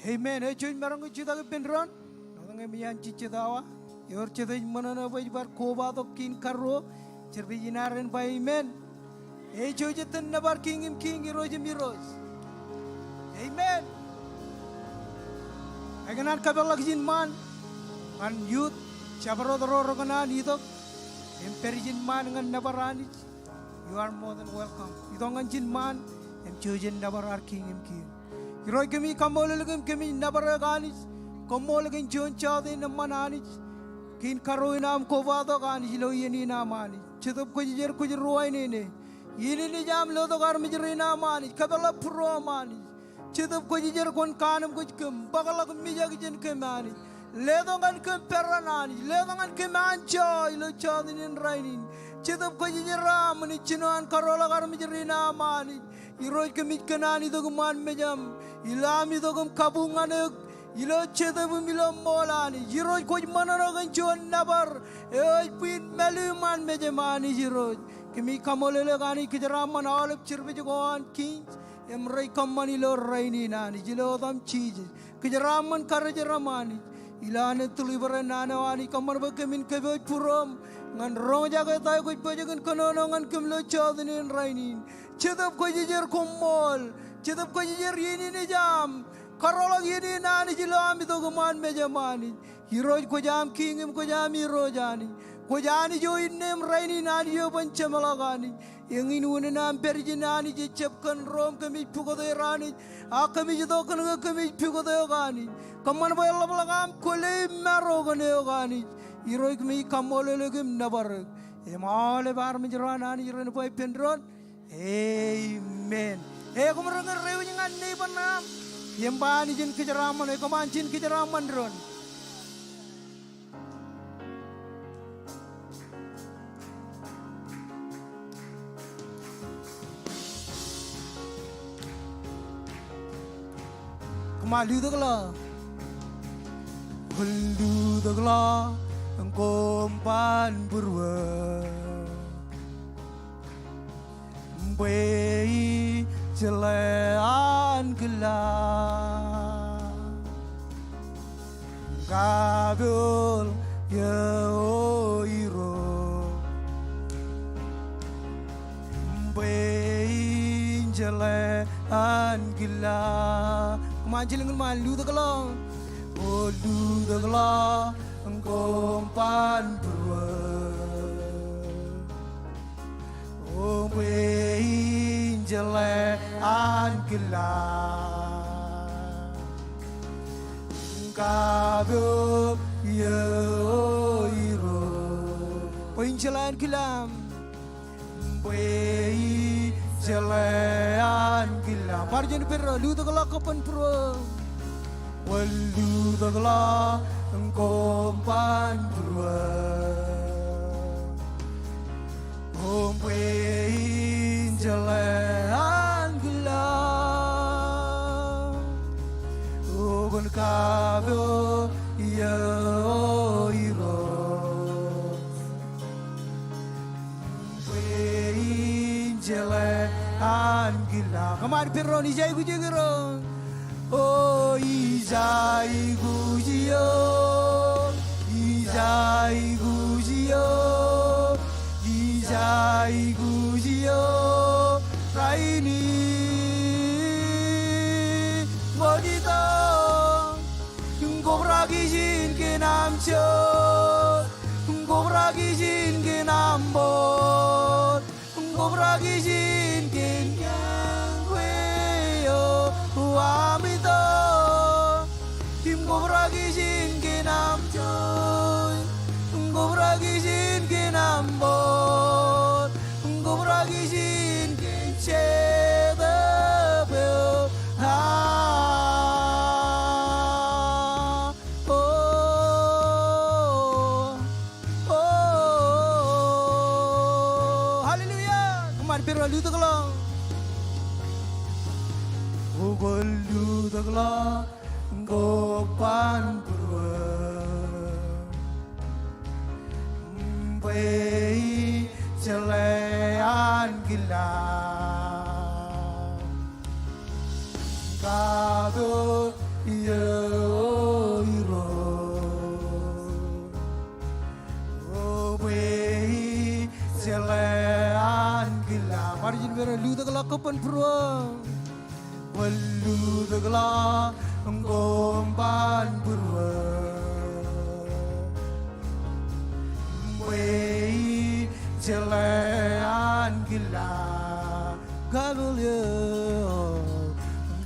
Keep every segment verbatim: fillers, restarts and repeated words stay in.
Amen. Ej juon maroñ ke jutak ippān doon. Ḷōmṇak im iaan jejjet awa. Ewōr jet ej ṃōṇōṇō bwe ej bar kobatok kein karuo. Jerbal in ad en ba amen. Ej juon jet ej nōbar kiiñ im kiiñ, irooj im irooj. Amen. Ikōṇaan kōpeḷḷọk ijin ṃaan ñan youth, jabdewōt ro rekōṇaan itok im pād ijin ṃaan ñan nōbar Anij. You are more than welcome. Itok ñan ijin ṃaan im jouj im nōbar ad kiiñ im kiiñ. Irooj, kōmij kaṃṃoolol eok im kōmij nōbar eok Anij. Koṃṃool kōn juon jota in eṃṃan Anij. Kein karuo in aṃ kobatok Anij ilo iien in aṃ Anij. Jetōb Kwōjarjar kwōj ruwainene. Iien in ej aṃ lotok armej rein aṃ Anij. Kōpeḷḷọk būruōm Anij. Jetōb Kwōjarjar kwōn kaanemkwōj kōm, bōkḷọk mijak jān kōm Anij. Letok ñan kōm peran Anij, letok ñan kōm anjọ ilo jota in rainin. Jetōb Kwōjarjar aṃ ej jino an karoḷọk armej rein aṃ Anij. Irooj, kōmij kōṇaan itok iṃaan mejaṃ ilo am itok im kabuñ ñan eok ilo jetōb im ilo ṃool Anij. Irooj, kwōj ṃōṇōṇō kōn juon nōbar eo ej bwin mālu iṃaan mejaṃ Anij Irooj. Kōmij kaṃṃoolol eok Anij, kōjeraaṃṃan aolep jerbal ko an Kings im rej kōṃṃan ilo rainin Anij, ilo etaṃ Jisōs. Kōjeraaṃṃan karijeraṃ Anij. Ilo an deliverance naan eo Anij, kōṃṃan bwe kōmin kōpooj būruōm ñan roñjake ta eo kwōj pojak in kōnono ñan kōm ilo jota in rainin. Jetōb Kwōjarjar koṃṃool. Jetōb Kwōjarjar, iien in ej aṃ karoḷọk iien in Anij ilo am itok iṃaan mejaṃ Anij. Irooj, kwōj aṃ Kiiñ im kwōj aṃ Irooj Anij. Kwōj Anij eo innem rainin, Anij eo ban jeṃḷọk Anij. Eñin unin am pād ijin Anij ejjab kōn ro im kōmij pukot er Anij. Ak kōmij itok kōn ke kōmij pukot eok Anij. Kōṃṃan bwe eḷapḷọk am kwōle im maro kōn eok Anij. Irooj, kōmij kaṃṃoolol eok im nōbar eok. Im aolep armej ro an Anij ren ba ippān doon, amen. Ekwōmaroñ ke reiwōj ñan neighbor eo aṃ im ba Anij en kōjeraaṃṃan, ekōṃṃan jen kōjeraaṃṃan doon. Kōṃṃan lutōkḷọk. Kwōn lutōkḷọk koṃ ban būruō. Bwe ij jeḷā ankilaaṃ. Kapoor eo Irooj. Bwe ij jeḷā ankilaaṃ. Kōṃṃan jilñin ṃaan, lutōkḷọk. O lutōkḷọk koṃ ban būruō. O bwe ij jeḷā ankilaaṃ. Kapoor eo Irooj. Bwe ij jeḷā ankilaaṃ. Bwe ij jeḷā ankilaaṃ. Bar juon ippān doon, lutōkḷọk koṃ ban būruō. Kwōn lutōkḷọk koṃ ban būruō. O bwe ij jeḷā ankilaaṃ. O kwōn kapoor eo Irooj. Bwe ij jeḷā ankilaaṃ. Kōṃṃan ippān doon, ij aikuj eok Irooj. O ij aikuj eok, ij aikuj eok, ij aikuj eok rainin. Kwōj itok im kobrak ijin kōn aṃ jouj. Im kobrak ijin kōn aṃ bōd. Im kobrak ijin kōn ñan kwe eo aṃ itok. Im kobrak ijin kōn aṃ jouj. Im kobrak ijin kōn aṃ bōd. Im kobrak ijin kōn Jetōb eo aṃ. O, o, hallelujah. Kōṃṃan ippān doon, lutōkḷọk. O kwōn lutōkḷọk koṃ ban būruō. Bwe ij jeḷā ankilaaṃ. Kapoor eo Ijin men eo lutōkḷọk kōn būruō. Kwōn lutōkḷọk kōn ban būruō. Bwe ij jeḷā ankilaan. Kabuul eō,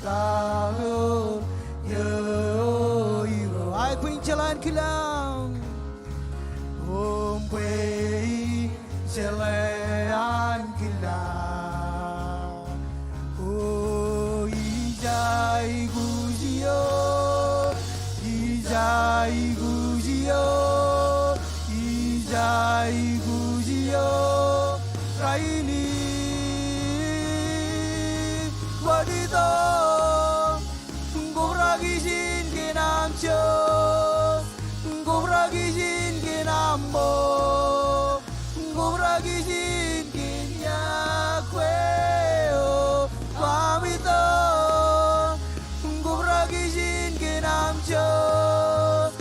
kabuul eō Irooj. Aet bwe in jeḷā ankilaan. O bwe in jeḷā ankilaan. O ij aikuj eō, ij aikuj eō, ij aikuj eō rainin. Kwōn itok. Kobrak ijin kōn aṃ jook. Kobrak ijin kōn aṃ ṃool. Kobrak ijin kōn iọkwe eo aṃ itok. Kobrak ijin kōn aṃ jook.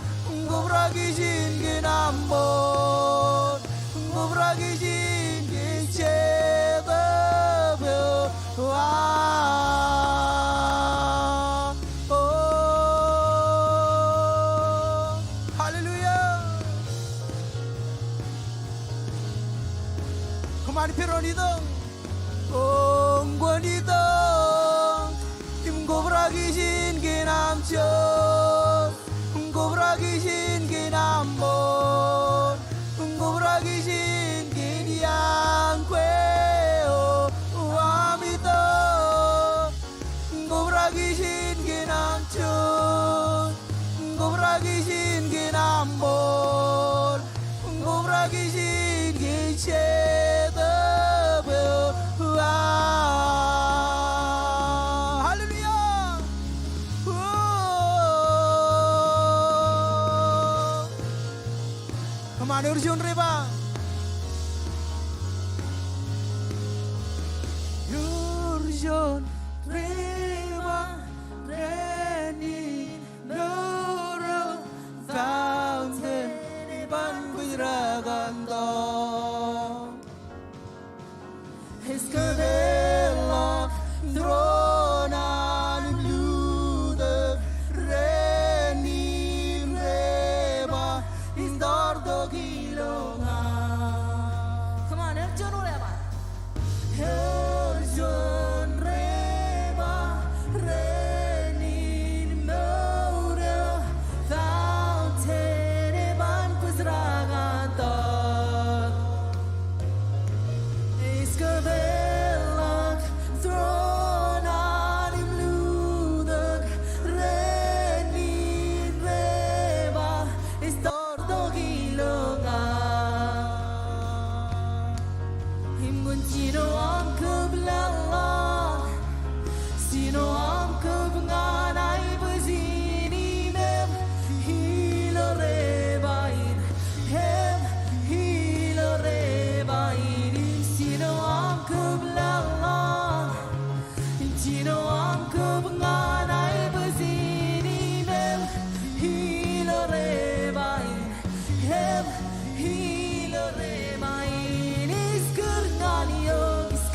Kobrak ijin kōn aṃ ṃool. Kobrak ijin kōn jetōb eo aṃ. O. Hallelujah. Kōṃṃan pād ilo itok. O kwōn itok im kobrak ijin kōn aṃ jook. Kobrak ijin kōn aṃ ṃool. Kobrak ijin kōn iọkwe eo aṃ itok. Kobrak ijin kōn aṃ jook. Kobrak ijin kōn aṃ ṃool. Kobrak ijin kōn jetōb eo aṃ. Hallelujah. O. Kōṃṃan, ewōr juon rej ba. Ewōr juon rej ba, rainin mour eo fountain e ban bōjrak an tok. Ej kōpeḷḷọk tūroon an im lutōk, rainin rej ba, ij tōrtok ilo ña. Come on, ewōr juon rej ba. Ewōr juon rej ba, rainin mour eo fountain e ban bōjrak an tok. Ej kōpeḷḷọk tūroon an im lutōk, rainin rej ba, ij tōrtok ilo ña. Im kwōn jino aṃ kōpeḷḷọk, jino aṃ kōpeñāṇ aibwijin im eṃ ilo rej ba in, eṃ ilo rej ba in, im jino aṃ kōpeḷḷọk. Jino aṃ kōpeñāṇ aibwijin im eṃ ilo rej ba in, eṃ ilo rej ba in. Ij kūr ñan eok, ij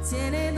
Hallelujah.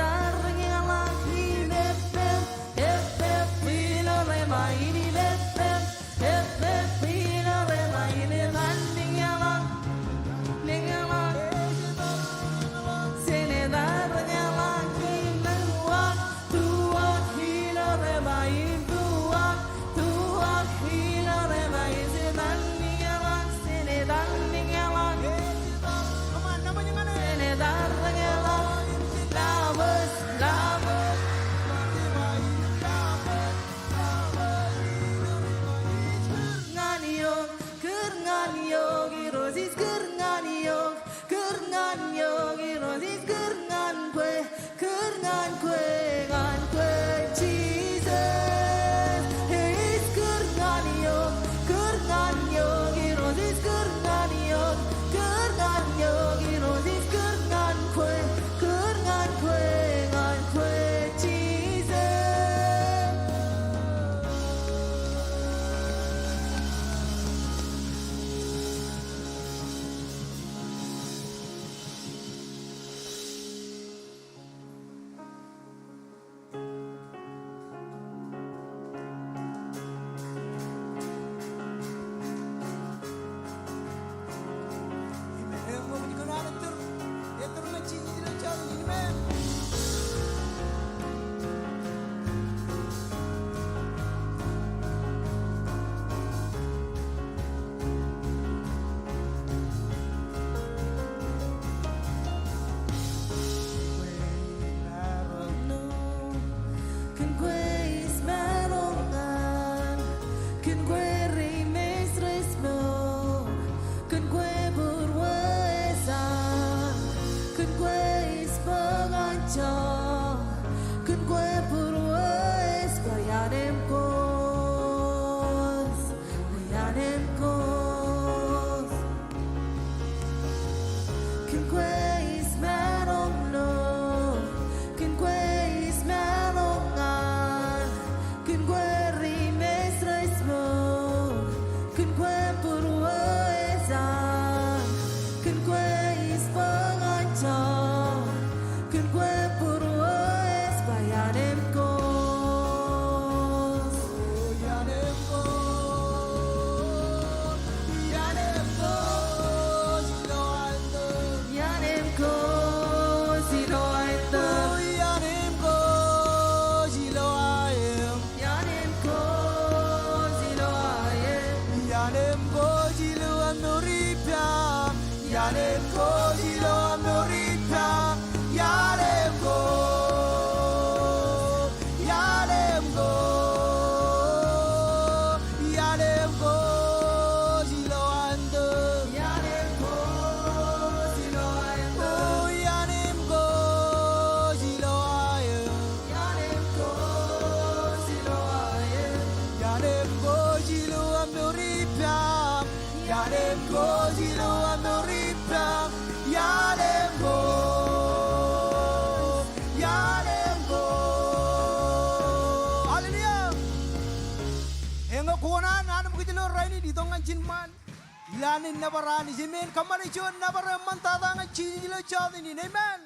Eñe kōṇaan an ṃōk ilo rainin itok ñan ijin ṃaan. Ilowaan nōbar Anij, amen. Kōṃṃane juon nōbar eṃṃan tata ñan Jisōs ilo jota in. Amen.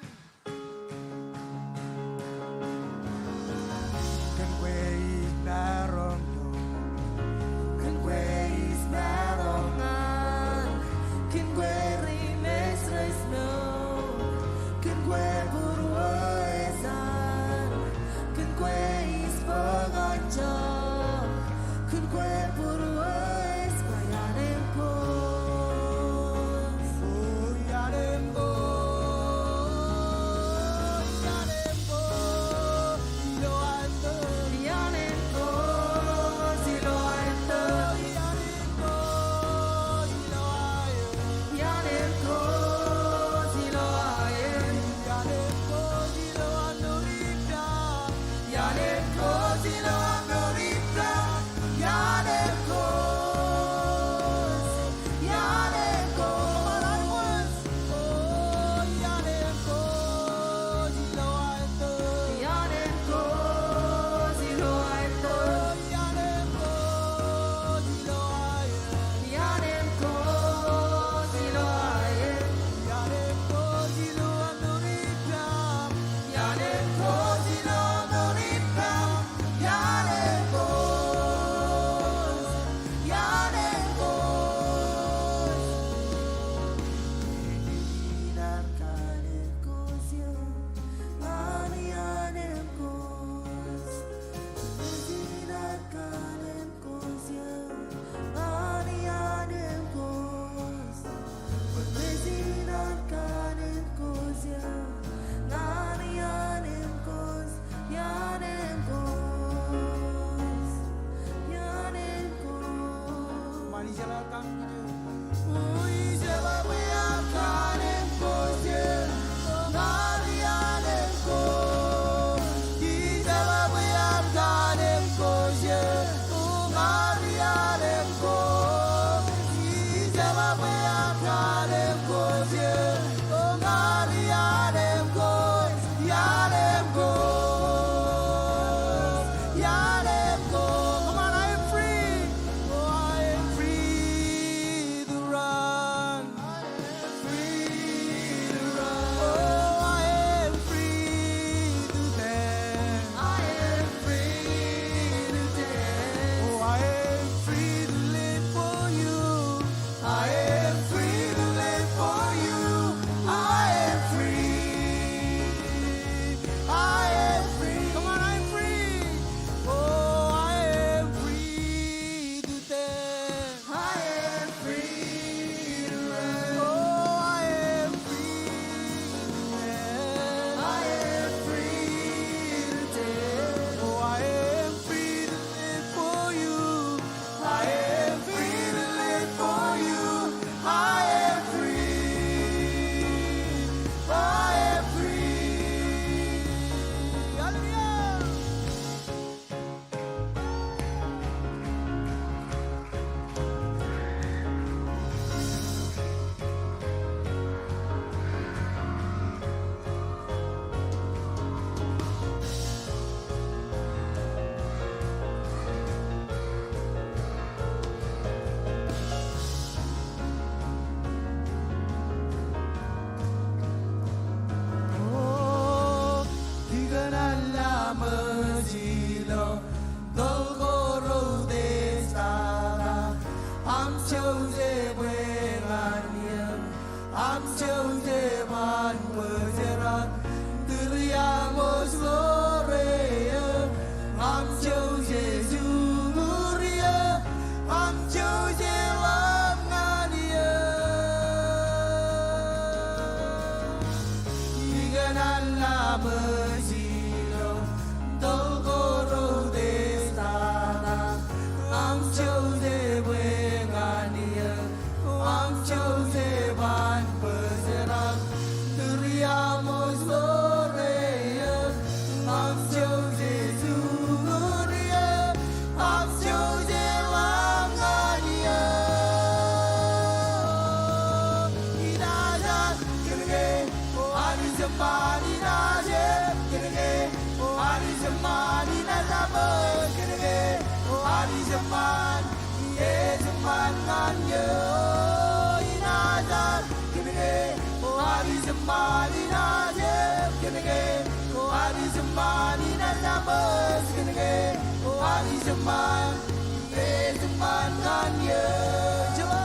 Anij eṃṃan, Anij eṃṃan ñan eō. Jeḷā,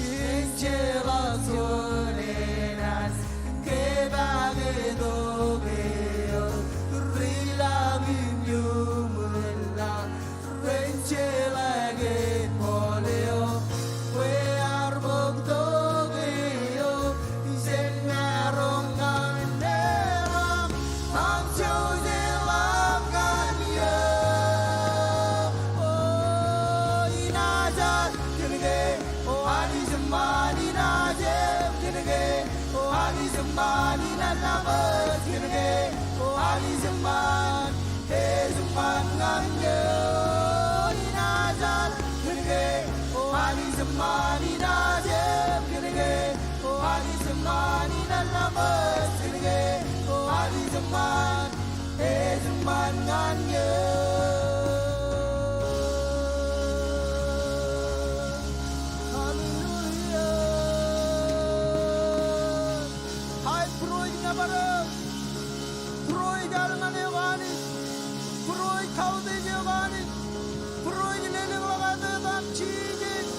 ejjeḷọk juon enaaj kōpaake tok eo, ri ḷap im iuṃwin laḷ, ren jeḷā kōn ṃool eo, bwe ear bōk tok eo jān maroñ ñan eroñ, aṃ jouj ḷap ñan eō. O, inaaj al kōn ke, o, Anij eṃṃan, inaaj eṃ kōn ke, o, Anij eṃṃan, inaaj laṃōj kōn ke, o, Anij eṃṃan. Ej eṃṃan ñan eō, inaaj al kōn ke, o Anij eṃṃan, inaaj eṃ kōn ke, o Anij eṃṃan, inaaj laṃōj kōn ke, o Anij eṃṃan, ej eṃṃan ñan eō. Hallelujah. Hai būruōj nōbar eok. Būruōj al ñan eok Anij. Būruōj kautiej eok Anij. Būruōj lelōñḷọk etan aṃ Jisōs.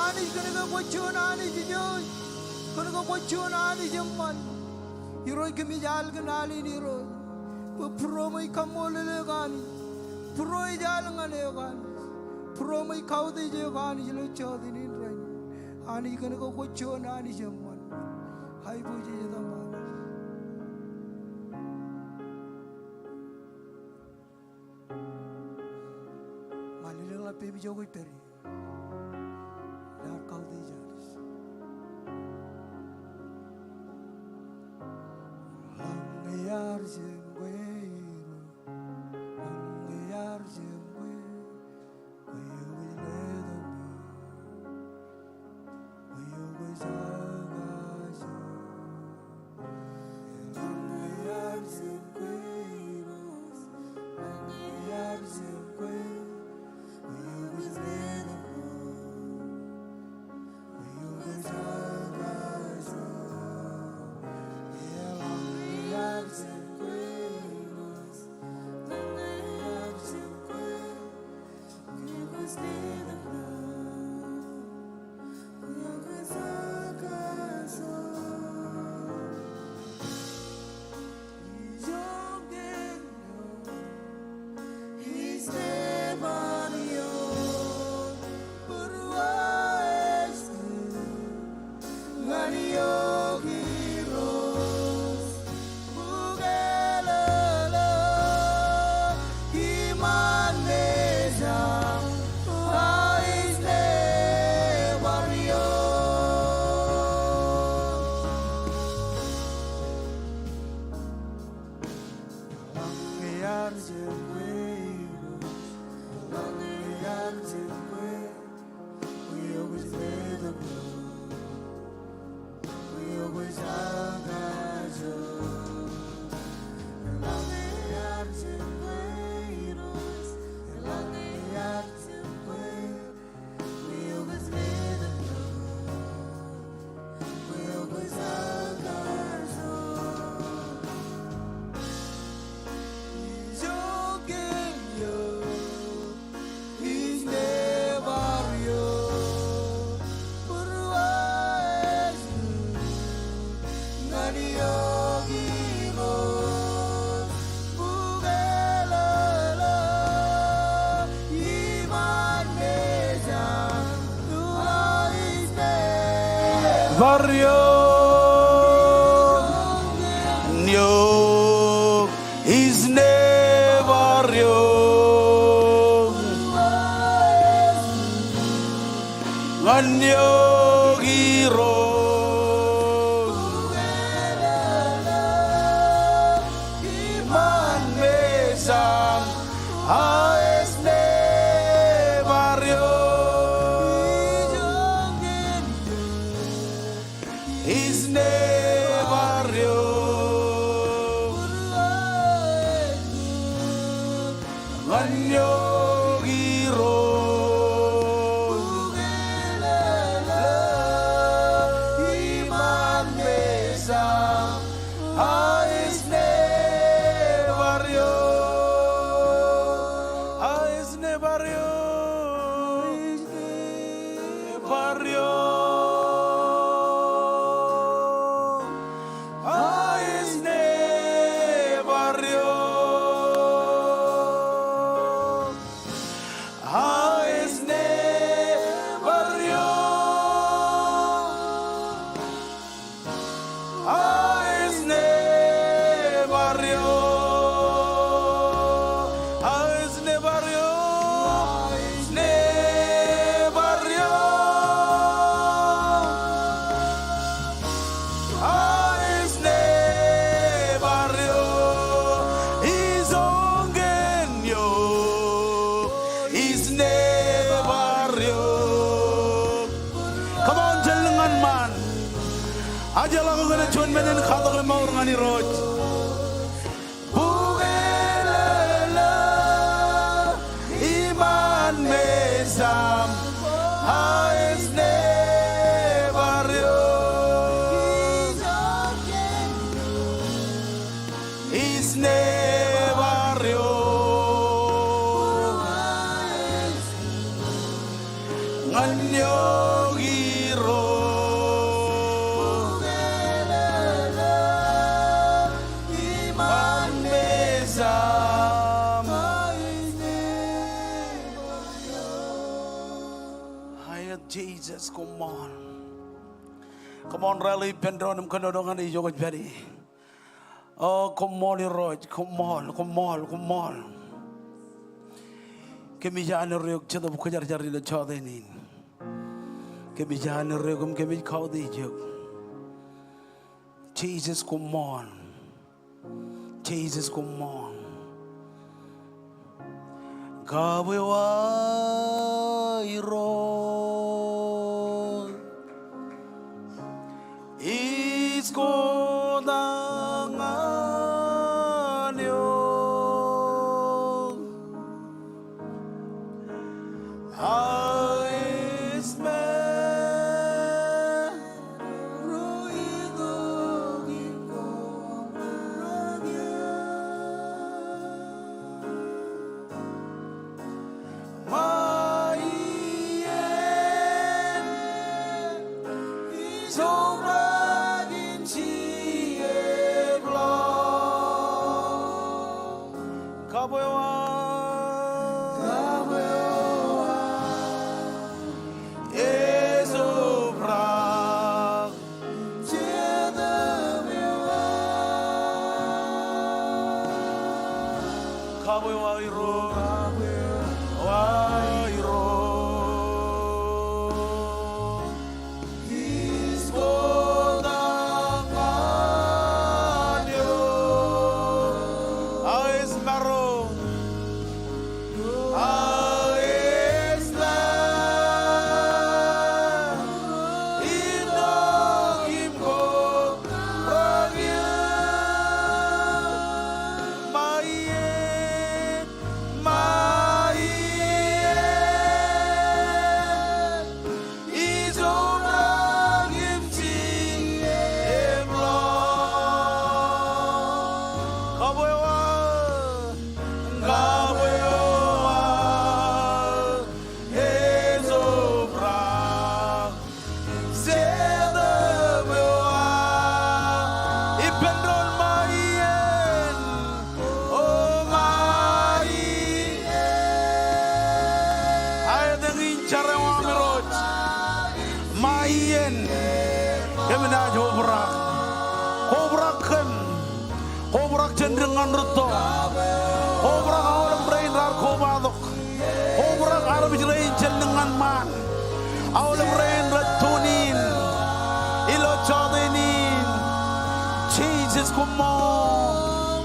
Anij kōn ke kwōj juon Anij ijooj. Kōn ke kwōj juon Anij eṃṃan. Irooj kōmij al kōn al in Irooj. Bwe būroṃōj kaṃṃoolol eok Anij. Būruōj al ñan eok Anij. Būroṃōj kautiej eok Anij ilo jota in rainin. Anij kōn ke kwōj juon Anij eṃṃan. Aiboojoj etaṃ Anij. Ṃae lelōñḷọk peiṃ ijo kwōj pād ie. Ilo ad kautiej Anij. Lañ iar jān kwe Irooj. Lañ iar jān kwe. Kwe eo kwōj letok me. Kwe eo kwōj jakajoor. Lañ iar jān kwe Irooj. Lañ iar jān kwe. Kwe eo kwōj letok me. Kwe eo kwōj jakajoor. Lañ iar jān kwe Irooj. Lañ iar jān kwe. Ñan eok Irooj, bukelōlō, iṃaan mejaṃ, a ej nebar eok. Lañ iar jān kwe Irooj, lañ iar jān kwe. Kwe eo kwōj letok me. Kwe eo kwōj jakajoor. Lañ iar jān kwe Irooj. Lañ iar jān kwe. Kwe eo kwōj letok me. Kwe eo kwōj jakajoor. Ijo kein eok. Ij nebar eok, būruōj ñan eok Irooj, bukelōlō, iṃaan mejaṃ, ij nebar eok. Ñan eok Ij nebar eok. Ñan eok Irooj. Iṃaan mejaṃ a ej nebar eok. Ij nebar eok. Ñan eok Irooj. Iṃaan mejaṃ a ej nebar eok. Kōn juon men in katak im mour ñan Irooj. Bukelōlō iṃaan mejaṃ, a ej nebar eok. Ij nebar eok ñan eok Irooj. Iṃaan mejaṃ. Aet, Jisōs, koṃṃool. Koṃṃool rally ippān doon im kōnono ñan e ijo kwōj pād ie. O, koṃṃool Irooj, koṃṃool, koṃṃool, koṃṃool. Kōmij āinwōt eok Jetōb Kwōjarjar ilo jọteen in. Kōmij āinwōt eok im kōmij kautiej eok. Jisōs koṃṃool. Jisōs koṃṃool. Kabwewa Irooj. Ij kotak ñan eok. Aet, Kabwewa. Kabwewa. Ej obrak. Kabwewa Irooj. Kabwewa Irooj. Ij kotak ñan eok. Aet maroñ. Aet lañ. Itok im kobrak eok. Ṃae iien. Ṃae iien. Ij obrak im jibḷọk. Kabwewa. Kabwewa. Ej obrak. Jetōb eo aō. Ippān doon ṃae iien. O ṃae iien. Aet, eñin jar eo aṃ Irooj. Ṃae iien. Kōm naaj obrak. Kobrak kōm. Kobrak jān dik ñan rūtto. Kobrak aolep rein raar kobatok. Kobrak armej rein jān dik ñan ṃaan. Aolep rein rej tune in ilo jọteen in. Jisōs koṃṃool.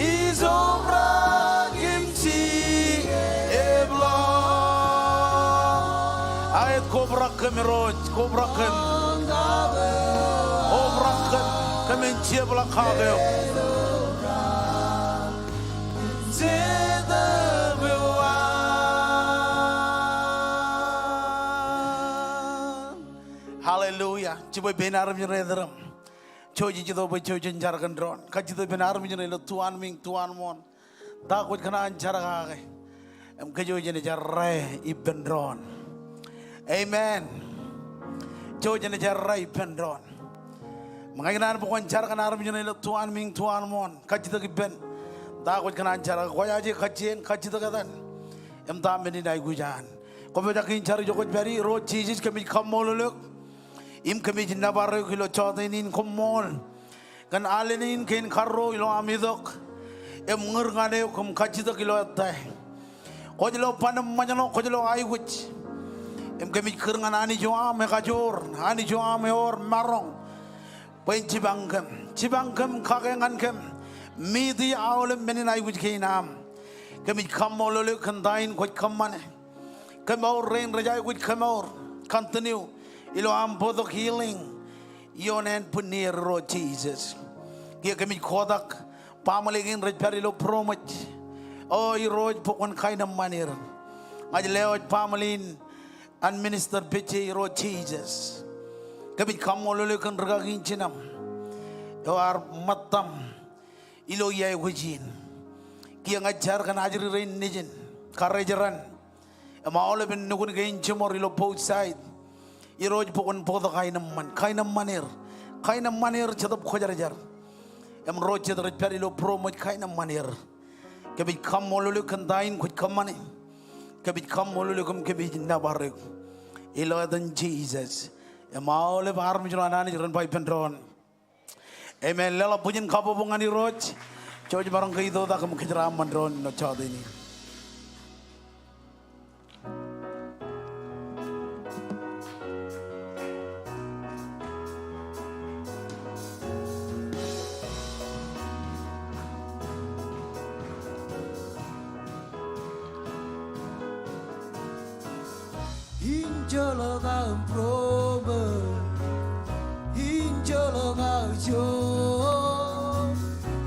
Ij obrak im jibḷọk. Aet, kobrak kōm Irooj. Kobrak kōm. Kobrak kōm. Kōmin jepḷaak kake eok. Hallelujah. Jibwe pein armej ṇe etrōm. Jouj ej itok bwe jouj jen jar kōn doon. Kajjitōk ippān armej ṇe ilo tuanmiiñ tuanmooṇ. Ta kwōj kōṇaan jar kake. Im kōj jen jar rā ippān doon. Amen. Kōj jen jar rā ippān doon. Im ña ikōṇaan bwe kwōn jar kōn armej ṇe ilo tuanmiiñ tuanmooṇ. Kajjitōk ippān. Ta kwōj kōṇaan jar kake. Kwōjaje kajjien, kajjitōk etan. Im ta men in aikuj an. Kwōpojak in jar ijo kwōj pād ie. Irooj Jisōs, kōmij kaṃṃoolol eok. Im kōmij nōbar eok ilo jọteen in, koṃṃool. Kōn alen in kein karuo ilo am itok im ñūr ñan eok im kajjitōk ilo ettā. Kwōj lo ban im ṃōjṇọ, kwōj lo aikuj. Im kōmij kūr ñan Anij eo aṃ ekajoor, Anij eo aṃ ewōr maroñ. Bwe en jipañ kōm, jipañ kōm kake ñan kōm. Meet e aolep men in aikuj kein am. Kōmij kaṃṃoolol eok kōn ta in kwōj kōṃṃane. Kemour rein rej aikuj kemour. Continue ilo aṃ bōktok healing ioon ānbwinnier Irooj Jisōs. Kiiō kōmij kotak baaṃle kein rej pād ilo būroṃōj. O Irooj bwe kwōn kaenōṃṃan er. Ña ij lewōj baaṃle in an Minister Pejei Irooj Jisōs. Kōmij kaṃṃoolol eok kōn rūkaki in jinem eo ear ṃōttaṃ ilo iāekwōj in. Kiiō ña ij jar kōn ajri rein nejin, karijeran, im aolepen nukun kein jiṃor ilo both side. Irooj bwe kwōn bōktok aenōṃṃan, kaenōṃṃan er, kaenōṃṃan er Jetōb Kwōjarjar. Im ro jet rej pād ilo būroṃōj kaenōṃṃan er. Kōmij kaṃṃoolol eok kōn ta in kwōj kōṃṃane. Kōmij kaṃṃoolol eok im kōmij nōbar eok ilo etan Jisōs. Im aolep armej ro an Anij ren ba ippān doon, amen. Leḷọk bwijin kabbokbok ñan Irooj. Jouj im maroñ ke itoitak im kōjeraaṃṃan doon ilo jọteen in. Injọlọk aō būroṃōj, injọlọk aō joor,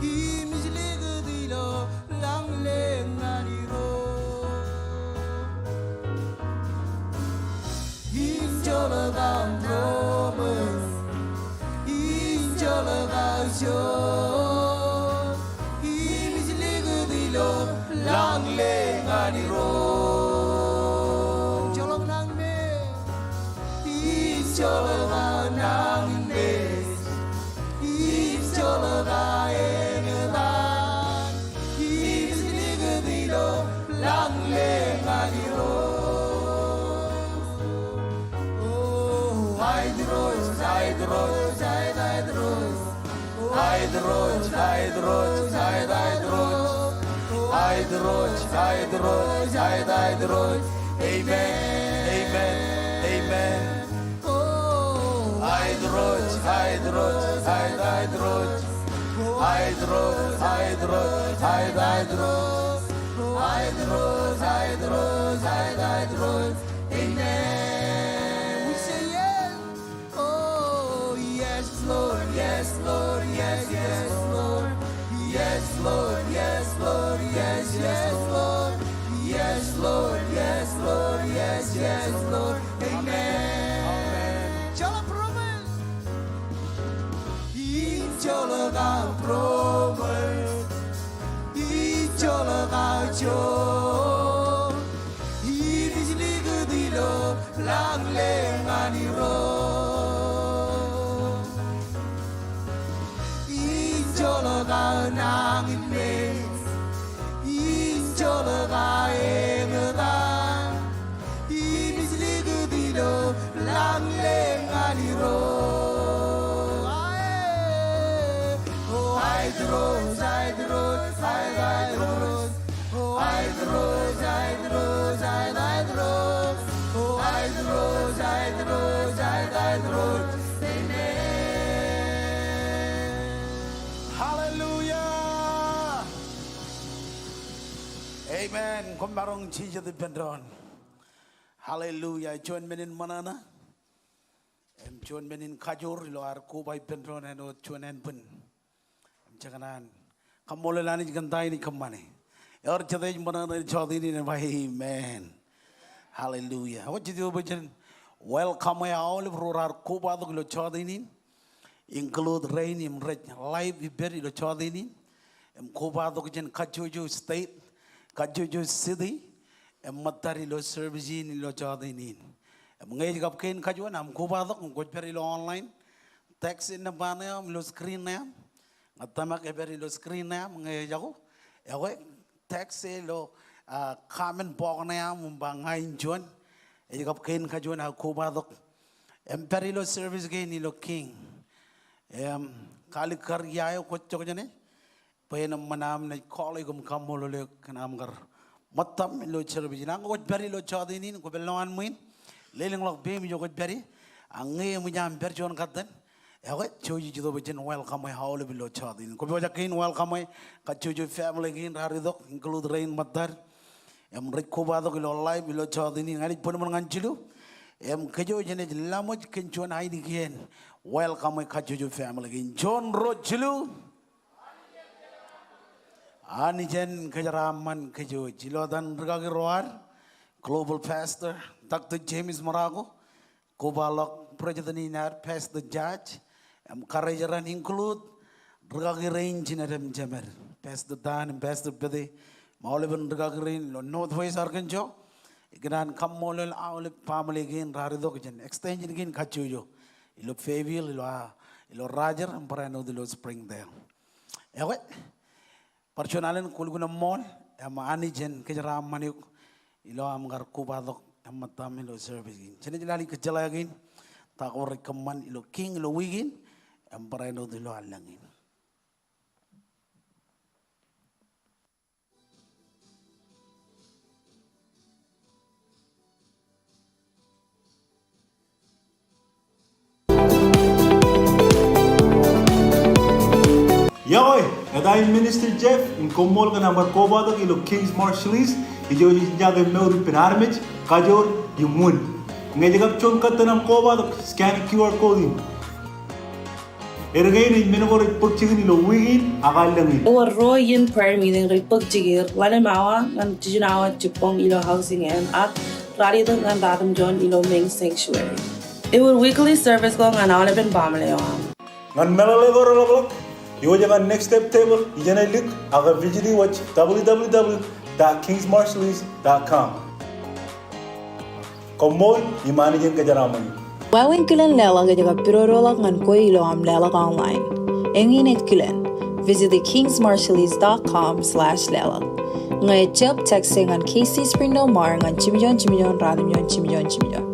im ij likūt ilo lañlōñ ñan Irooj. Injọlọk aō būroṃōj, injọlọk aō joor, im ij likūt ilo lañlōñ ñan Irooj. Injọlọk nañinmej, injọlọk aō nañinmej, injọlọk aō eñtaan, im ij likūt ilo lañlōñ ñan Irooj. O, aet Irooj, aet Irooj, aet, aet Irooj. Aet Irooj, aet Irooj, aet, aet Irooj. Aet Irooj, aet Irooj, aet, aet Irooj. Amen, amen, amen. Aet Irooj, aet Irooj, aet, aet Irooj. Aet Irooj, aet Irooj, aet, aet Irooj. Aet Irooj, aet Irooj, aet, aet Irooj. Amen. We say yes. Oh, yes, Lord, yes, Lord, yes, yes, Lord. Yes, Lord, yes, Lord, yes, yes, Lord. Yes, Lord, yes, Lord, yes, yes, Lord. Amen. Amen. Injọlọk būroṃōj. Injọlọk aō būroṃōj. Injọlọk aō joor. Im ij likūt ilo lañlōñ ñan Irooj. Injọlọk aō nañinmej, injọlọk aō eñtaan, im ij likūt ilo lañlōñ ñan Irooj. Ae, o, aet Irooj, aet Irooj, aet, aet Irooj. Aet Irooj, aet Irooj, aet, aet Irooj. Aet Irooj, aet Irooj, aet, aet Irooj. Amen. Hallelujah. Amen. Koṃ maroñ jijet ippān doon. Hallelujah. Juon men in ṃōṇōṇō im juon men in kajoor ilo ad koba ippān doon āinwōt juon ānbwin. Im jekōṇaan kaṃṃoolol Anij kōn ta in ej kōṃṃane. Ewōr jet ej ṃōṇōṇō jọteen in en ba amen. Hallelujah. Ewōr jet ijo bwe jen welcome e aolep ro raar kobatok ilo jọteen in, include rein im rej live ippād ilo jọteen in, im kobatok jān kajjojo state, kajjojo city, im ṃōttad ilo service in ilo jọteen in. Im ñe ej kab kein kajuon aṃ kobatok im kwōj pād ilo online, text e nōṃba ṇe aṃ ilo screen ṇe aṃ. Ña tōmak ej pād ilo screen ṇe aṃ ñe ejako. Ekwe, text e ilo, ah, comment box ṇe aṃ im ba ña in juon. Ej kab kein kajuon aō kobatok im pād ilo service kein ilo King. Im kaalikkar ia eo kwōj jokjene bwe en eṃṃan aṃ naaj call eok im kaṃṃoolol eok kōn aṃ kar ṃōttaṃ ilo service in. Ak ñe kwōj pād ilo jọteen in, kwō pād lowaan ṃwiin, lelōñḷọk peiṃ ijo kwōj pād ie. Ak ñe eṃōj aṃ pād juon katten, ekwe, jouj im jet ijo bwe jen welcome e aolep ilo jọteen in. Kwō pojak kein welcome e kajjojo family kein raar itok, include rein ṃōttad. Im rej kobatok ilo live ilo jota in, ña ij bōnbōn ñan jilu. Im kōj wōj enaaj laṃōj kōn juon ainikien welcome e kajjojo family kein. Juon, ruo, jilu. Anij en kōjeraaṃṃan kōj wōj. Ilo etan rūkaki ro ad, Global Pastor Doctor James Marocco, kobaḷọk president in ad, Pastor Judge, im karijeran include rūkaki rein jined im jemed, Pastor Dan im Pastor Betty, im aolepen rūkaki rein ilo Northwest Arkansas. Ikōṇaan kaṃṃoolol aolep family kein raar itok jān extension kein kajjojo ilo Fayetteville, ilo, ah, ilo Rogers, im barāinwōt ilo Springdale. Ekwe, bar juon alen kwōlukkuun eṃṃool, im Anij en kōjeraaṃṃan eok ilo aṃ kar kobatok eṃṃan ilo service kein. Jenaaj lale kōjjeḷā kein ta ko rej kōṃṃan ilo King ilo wiik in, im barāinwōt ilo allōñ in. Iọkwe, eta in Minister Jeff, im koṃṃool kōn aṃ bar kobatok ilo King's Marshallese. Ijo ej jake mour ippān armej, kajoor im wūn. Ñe ej kab juon kōttan aṃ kobatok, scan Q R code in. Erkein ej men ko rej bōk jikin ilo wiik in ak allōñ in. Ewōr ruo iien prayer meeting rej bōk jikier, ḷalem awa ñan jiljino awa jibboñ ilo housing eṇ, ak ralitōk ñan ratimjuon ilo main sanctuary. Ewōr weekly service ko ñan aolepen baaṃle eo aṃ. Ñan meḷeḷe ko reḷapḷọk, iwōj ñan Next Step Table ijeṇe lik, ak visit e wōj W W W dot kings marshallese dot com. Koṃṃool, im Anij en kōjeraaṃṃan eok. Wāween kilen leḷọk ej kab pidodoḷọk ñan kwe ilo aṃ leḷọk online. Eñin ej kilen, visit kings marshallese dot com slash leḷọk. Ñe ejab, text e ñan K C Springdale Mar ñan jimjuon jimjuon ratimjuon jimjuon jimjuon.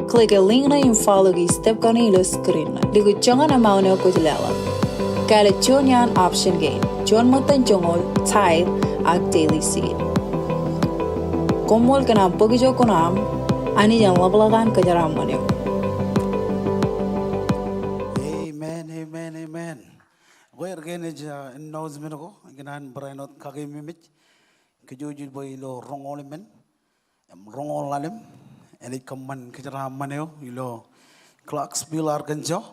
Click e link ṇe im follow e step kaṇe ilo screen ṇe. Likūt joñan amount eo kwōj leḷọk. Kāālōt juon iaan option kein. Juon ṃōttan joñoul, tithe, ak daily seed. Koṃṃool kōn aṃ bōk ijo kuṇaaṃ. Anij en ḷapḷọk an kōjeraaṃṃan eok. Amen, amen, amen. Ekwe, erkein ej, ah, announcement ko, ikōṇaan barāinwōt kakeememej kōj wōj bwe ilo roñoul emān im roñoul ḷalem, enaaj kōṃṃan kōjeraaṃṃan eo ilo Clarksville, Arkansas.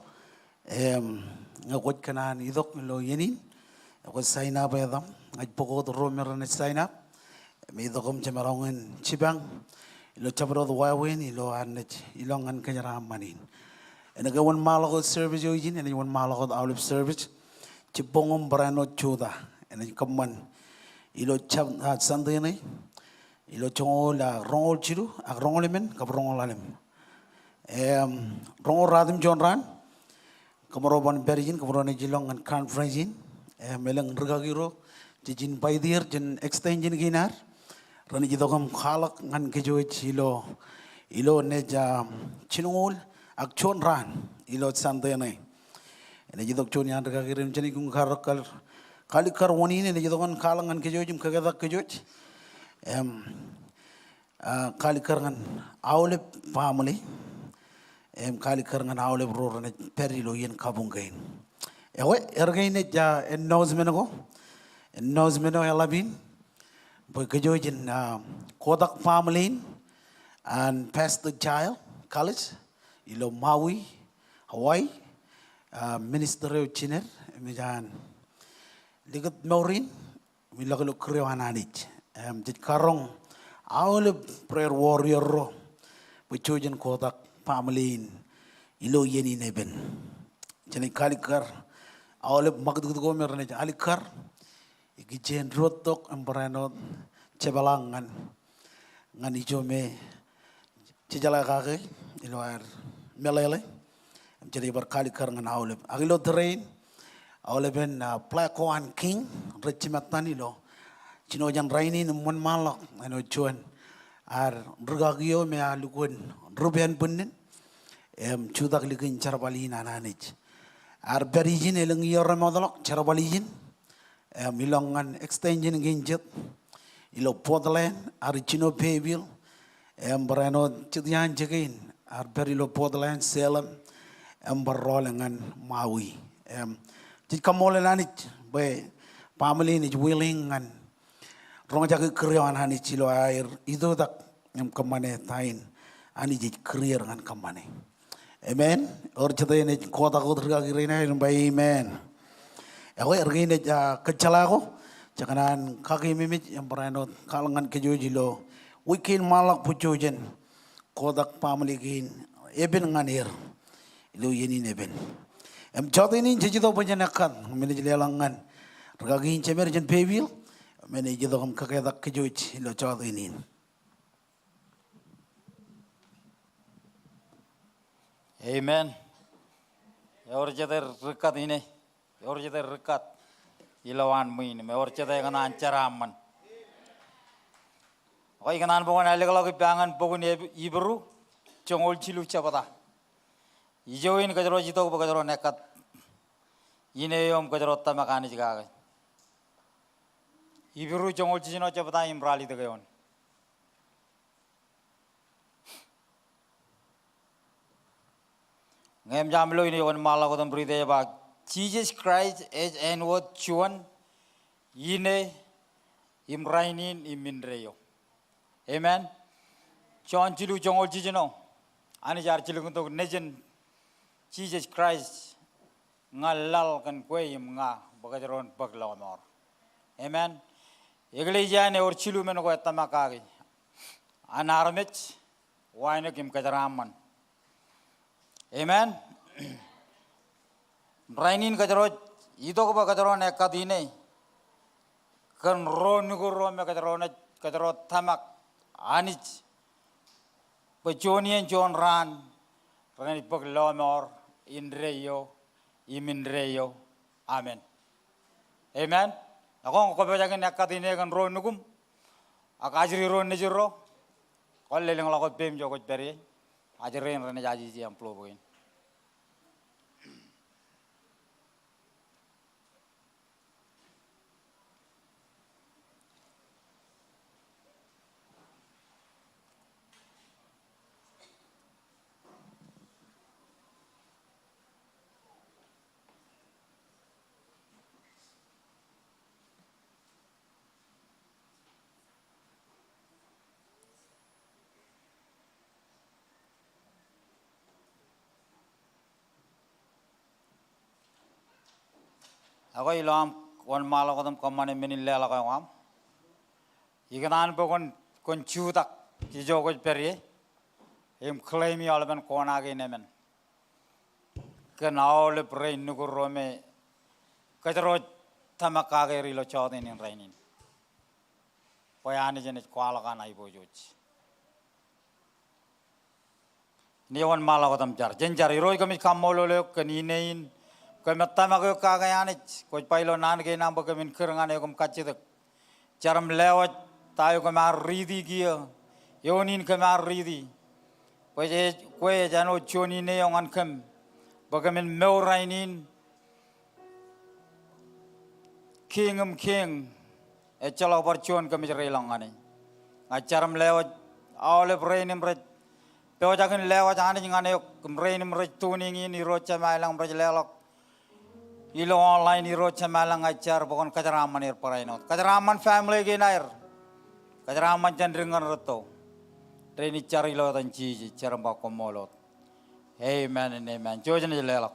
Im ñe kwōj kōṇaan itok ilo iien in, ekwe sign up etaṃ. Ña ij bōk wōt ro me renaaj sign up. Im itok im jemaroñ in jipañ ilo jabdewōt wāween ilo ad naaj ilọk ñan kōjeraaṃṃan in. Enaaj wōnṃaanḷọk wōt service eo ijin, enaaj wōnṃaanḷọk wōt aolep service. Jibboñ im barāinwōt jota enaaj kōṃṃan ilo jab-, ah, Sunday ṇe. Ilo joñoul, ah, roñoul jilu, ak roñoul emān, kab roñoul ḷalem. Im, roñoul ratimjuon raan, kōmro ban pād ijin, kōmro naaj ilọk ñan conference in. Im, elōñ rūkaki ro jej invite er jān extension kein ad, renaaj itok im kwaḷọk ñan kōj wōj ilo, ilo naaj, ah, jilñuul ak juon raan ilo Sunday ṇe. Enaaj itok juon iaan rūkaki rein im jenaaj kar, kar, kalikkar wōn in, enaaj itok im kwaḷọk ñan kōj wōj im kōketak kōj wōj. Im, ah, kalikkar ñan aolep family. Im kalikkar ñan aolep ro renaaj pād ilo iien kabuñ kein. Ekwe, erkein ej, ah, announcement ko. Announcement eo eḷap in bwe kōj wōj in, ah, kotak family in an Pastor Child College ilo Maui, Hawaii. Ah, minister eo jined, im ej an likūt mour in im ilọk ilo kūr eo an Anij. Im jej karoñ aolep prayer warrior ro bwe jej kotak family in ilo iien in epen. Jenaaj kalikkar aolep ṃakūtkūt ko me renaaj alikkar ikijjien diwōjtok im barāinwōt jepḷaak ñan, ñan ijo me jejeḷā kake ilo aer meḷeḷe. Im jenaaj bar kalikkar ñan aolep. Ak ilo tōre in, aolepen, ah, Black One King rej jimattan ilo jino jān rainin im wōnṃaanḷọk āinwōt juon ad rūkaki eo me ear lukkuun rup ānbwinnin im jutak likin jerbal in an Anij. Ear pād ijin, elōñ iiō remootḷọk jerbal ijin. Im ilọk ñan extension kein jet ilo Portland, ear jino Fayetteville. Im barāinwōt jet iaan jikein ear pād ilo Portland, Salem, im bar rọọl ñan Maui. Im jej kaṃṃoolol Anij bwe Baaṃle in ej willing ñan roñjake kūr eo an Anij ilo aer itoitak im kōṃṃane ta in Anij ej kūr er ñan kōṃṃane. Amen. Ewōr jete enaaj kotak wōt rikaki rein aer im ba amen. Ekwe, erkein ej, ah, kōjjeḷā ko, jekōṇaan kakememej im barāinwōt kwaḷọk ñan kōj ilo wiik kein ṃaanḷọk bwe jej kotak baaṃle kein epen ñan er ilo iien in epen. Im jọteen in jej itok bwe jen ekkat, men ej leḷọk ñan rikaki in jemed jān Bayville, men ej itok im kaketak kōj ilo jọteen in. Amen. Ewōr jete ri-ekkat ine? Ewōr jete ri-ekkat ilowaan ṃwiin im ewōr jete ekōṇaan jeraaṃṃan? Ekwe, ikōṇaan bwe kwōn ālōkḷọk ippa ñan bok in Ib-, Ibru joñoul jilu jebta. Ijo in kōjro ej itok bwe kōjro en ekkat ine eo im kōjro tōmak Anij kake. Ibru joñoul jiljino jebta im ralitōk eoon. Ñe eṃōj aṃ lo ine, iwōn ṃaanḷọk wōt im riit ej ba, Jisōs Kraist ej āinwōt juon, ine, im rainin, im indeeo. Amen. Jon jilu joñoul jiljino, Anij ear jilkintok Nejin Jisōs Kraist ñan laḷ kōn kwe im ña bwe kōjro en bōk lọmọọr. Amen. Eklejia in ewōr jilu men ko ettōmak kaki. An armej, wānōk im kōjeraaṃṃan. Amen. Rainin kōjro ej itok bwe kōjro en ekkat ine kōn ro nukud ro me kōjro naaj, kōjro tōmak Anij bwe juon iien juon raan renaaj bōk lọmọọr indeeo im indeeo. Amen. Amen. Ekwe, ñe kwōpojak in ekkat ine kōn ro nukuṃ ak ajri ro nejirro, kwōn lelōñḷọk wōt peiṃ ijo kwōj pād ie. Ajri rein renaaj ajiji envelope kein. Ekwe, ilo aṃ wōnṃaanḷọk wōt im kōṃṃane men in leḷọk eo aṃ, ikōṇaan bwe kwōn, kwōn jutak ijo kwōj pād ie im claim e aolepen kōṇaan kein emān kōn aolep rein nukud ro me kōjro ej tōmak kake er ilo jọteen in rainin. Bwe Anij enaaj kwaḷọk an aiboojoj. Ine wōnṃaanḷọk wōt im jar. Jen jar. Irooj, kōmij kaṃṃoolol eok kōn ine in. Kōmij tōmak eok kake Anij. Kwōj ba ilo naan kein aṃ bwe kōmin kūr ñan eok im kajjitōk. Jar im lewōj ta eo kōm ar riiti kiiō. Eoon in kōm ar riiti. Bwe ej, kwe ej āinwōt juon ine eo ñan kōm bwe kōmin mour rainin. Kiiñ im kiiñ, ejjeḷọk bar juon kōmij reiḷọk ñan e. Ña ij jar im lewōj aolep rein im rej pojak in lewōj Anij ñan eok, im rein im rej tuning in, Irooj Jemem ilañ, im rej leḷọk ilo online, Irooj Jemem ilañ, ña ij jar bwe kwōn kōjeraaṃṃan er barāinwōt. Kōjeraaṃṃan family kein aer. Kōjeraaṃṃan jān dik ñan rūtto. Rein ij jar ilo etan Jisōs, ij jar im ba koṃṃool wōt. Amen and amen. Jouj im leḷọk.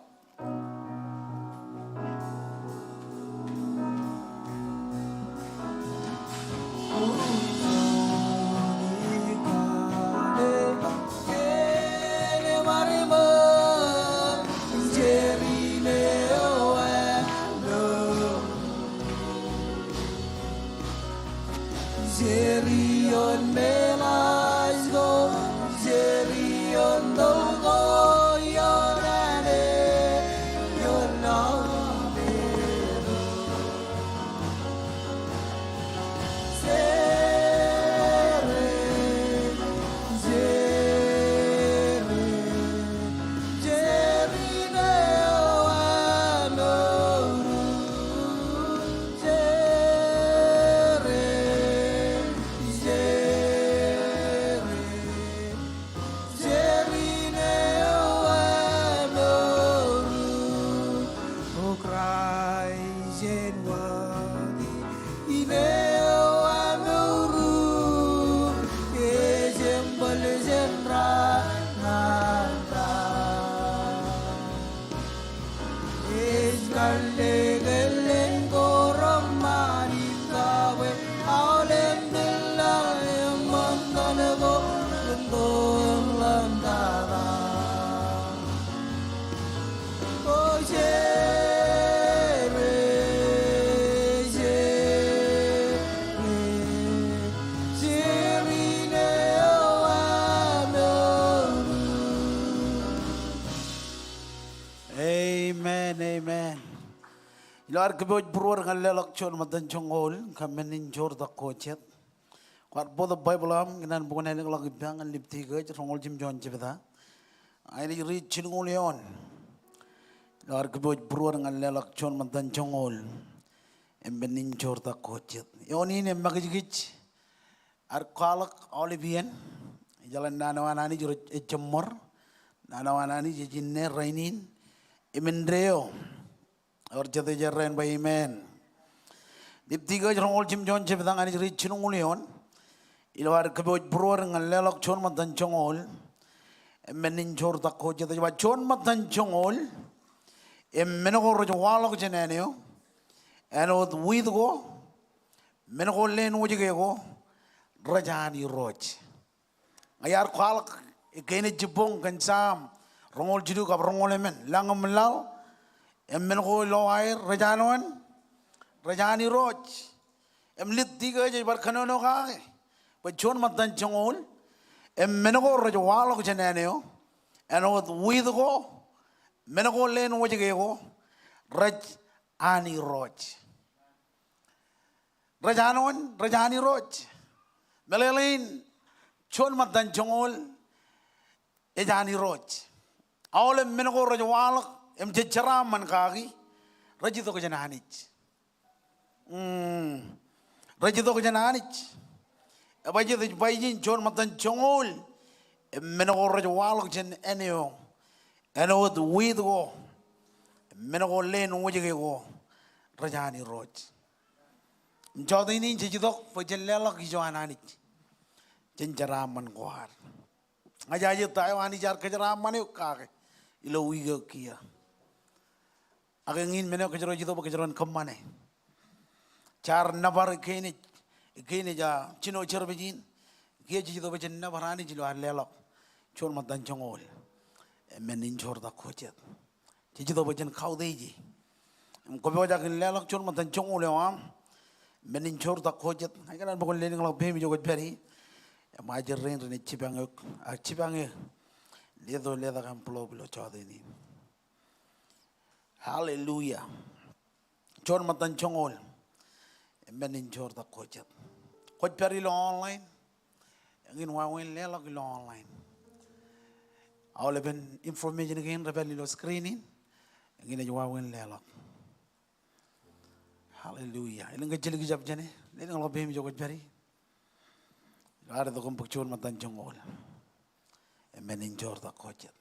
Amen, amen. Ilo ad kōpooj būruod ñan leḷọk juon ṃōttan joñoul, kōn men in joortak ko jet. Kwaar bōktok Baibōḷ eo aṃ, ikōṇaan bwe kwōn ālōkḷọk ippa ñan Libti kōj, roñoul jimjuon jebta. Āinwōt ri jilñuul eoon. Ilo ad kōpooj būruod ñan leḷọk juon ṃōttan joñoul, im men in joortak ko jet. Eoon in emakijkij ad kwaḷọk aolep iien. Ejjeḷọk naan eo an Anij rej ejjeṃṃor. Naan eo an Anij ej inne rainin im indeeo. Ewōr jet ej errā in ba amen. Libti kōj roñoul jimjuon jebta ñan ri jilñuul eoon. Ilo ad kōpooj būruod ñan leḷọk juon ṃōttan joñoul, im men in joortak ko jet. Ej ba juon ṃōttan joñoul, im men ko rej waḷọk jān āne eo, āinwōt wiit ko, men ko leen wōjke ko, rej an Irooj. Ña iar kwaḷọk kein ej jibboñ kōn Sam roñoul jilu kab roñoul emān, lañ im laḷ, im men ko ilo aer, rej an wōn? Rej an Irooj. Im Libti kōj ej bar kōnono kake bwe juon ṃōttan joñoul, im men ko rej waḷọk jān āne eo, āinwōt wiit ko, men ko leen wōjke ko, rej an Irooj. Rej an wōn? Rej an Irooj. Meḷeḷein, juon ṃōttan joñoul ej an Irooj. Aolep men ko rej waḷọk im jej jeraaṃṃan kaki, rej itok jān Anij. Mm. Rej itok jān Anij. Ebajjeet ej ba ijin juon ṃōttan joñoul, im men ko rej waḷọk jān āne eo, āinwōt wiit ko, im men ko leen wōjke ko, rej an Irooj. Im jọteen in jej itok bwe jen leḷọk ijo an Anij. Jen jeraaṃṃan ko ad. Ña ijaje ta eo Anij ear kōjeraaṃṃan eok kake ilo wiik eo kiiō. Ak eñin men eo kōjro ej itok bwe kōjro en kōṃṃane. Jaar nōbar kein ej, kein ej, ah, jino service in. Kiiō jej itok bwe jen nōbar Anij ilo ad leḷọk juon ṃōttan joñoul, im men in joortak ko jet. Jej itok bwe jen kautiej e. Im kwō pojak in leḷọk juon ṃōttan joñoul eo aṃ, men in joortak ko jet. Ña ikōṇaan bwe kwōn lelōñḷọk peiṃ ijo kwōj pād ie. Im ajri rein renaaj jipañ eok, ak jipañ e leto letak envelope ilo jọteen in. Hallelujah. Juon ṃōttan joñoul, im men in joortak ko jet. Kwōj pād ilo online, eñin wāween leḷọk ilo online. Aolepen information kein rej pād ilo screen in, eñin ej wāween leḷọk. Hallelujah. Elōñ ke jiljab jāne, lelōñḷọk peiṃ ijo kwōj pād ie. Ilo ad itok im bōk juon ṃōttan joñoul, im men in joortak ko jet.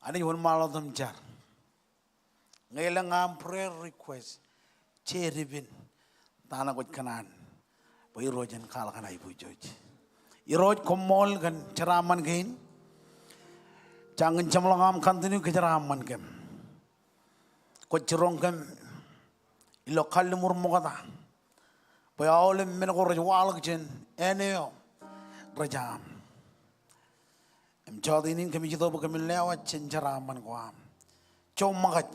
Anij wōnṃaanḷọk im jar. Ñe elōñ aṃ prayer request, jeid ippān ta ṇe kwōj kōṇaan bwe Irooj en kwaḷọk an aiboojoj. Irooj, koṃṃool kōn jeraaṃṃan kein. Jañin jeṃḷọk aṃ continue kōjeraaṃṃan kōm. Kwōj jiroñ kōm ilo kalliṃur ṃokta bwe aolep men ko rej waḷọk jān āne eo, rej aṃ. Im jọteen in kōmij itok bwe kōmin lewōj jān jeraaṃṃan ko aṃ. Jouṃōkaj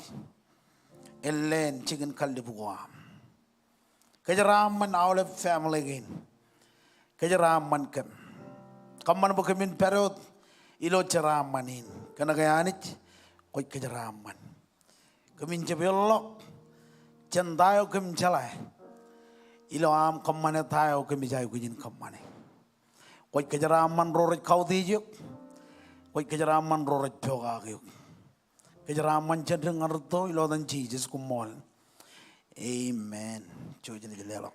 in leen jikin kallib ko aṃ. Kōjeraaṃṃan aolep family kein. Kōjeraaṃṃan kōm. Kōṃṃan bwe kōmin pād wōt ilo jeraaṃṃan in. Kōnke Anij, kwōj kōjeraaṃṃan. Kōmin jab ilọk jān ta eo kōm jeḷā, ilo aṃ kōṃṃane ta eo kōmij aikuj in kōṃṃane. Kwōj kōjeraaṃṃan ro rej kautiej eok. Kwōj kōjeraaṃṃan ro rej pokake eok. Kōjeraaṃṃan jān dik ñan rūtto ilo etan Jisōs, koṃṃool. Amen. Jouj im leḷọk.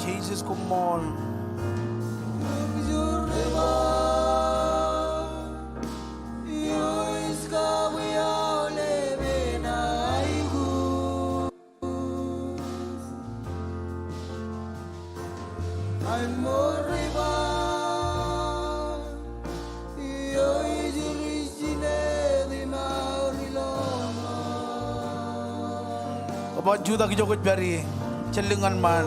Jisōs, koṃṃool. Kōṃṃan jutak ijo kwōj pād ie. Jelling ñan ṃaan.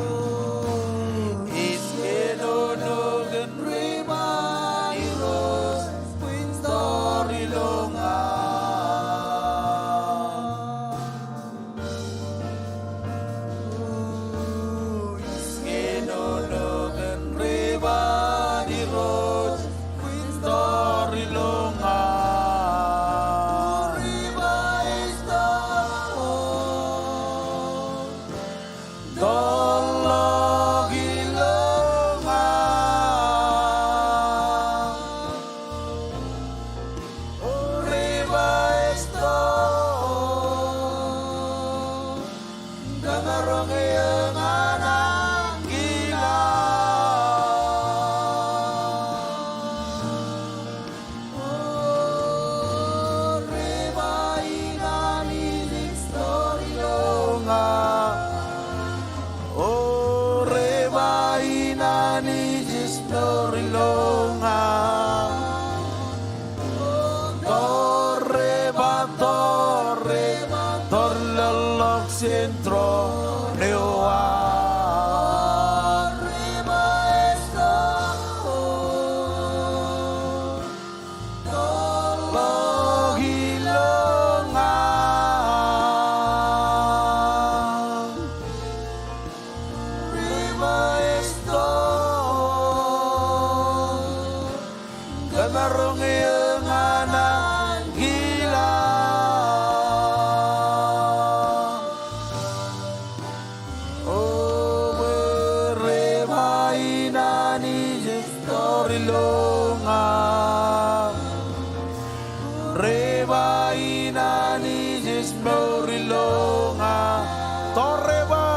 Toreba,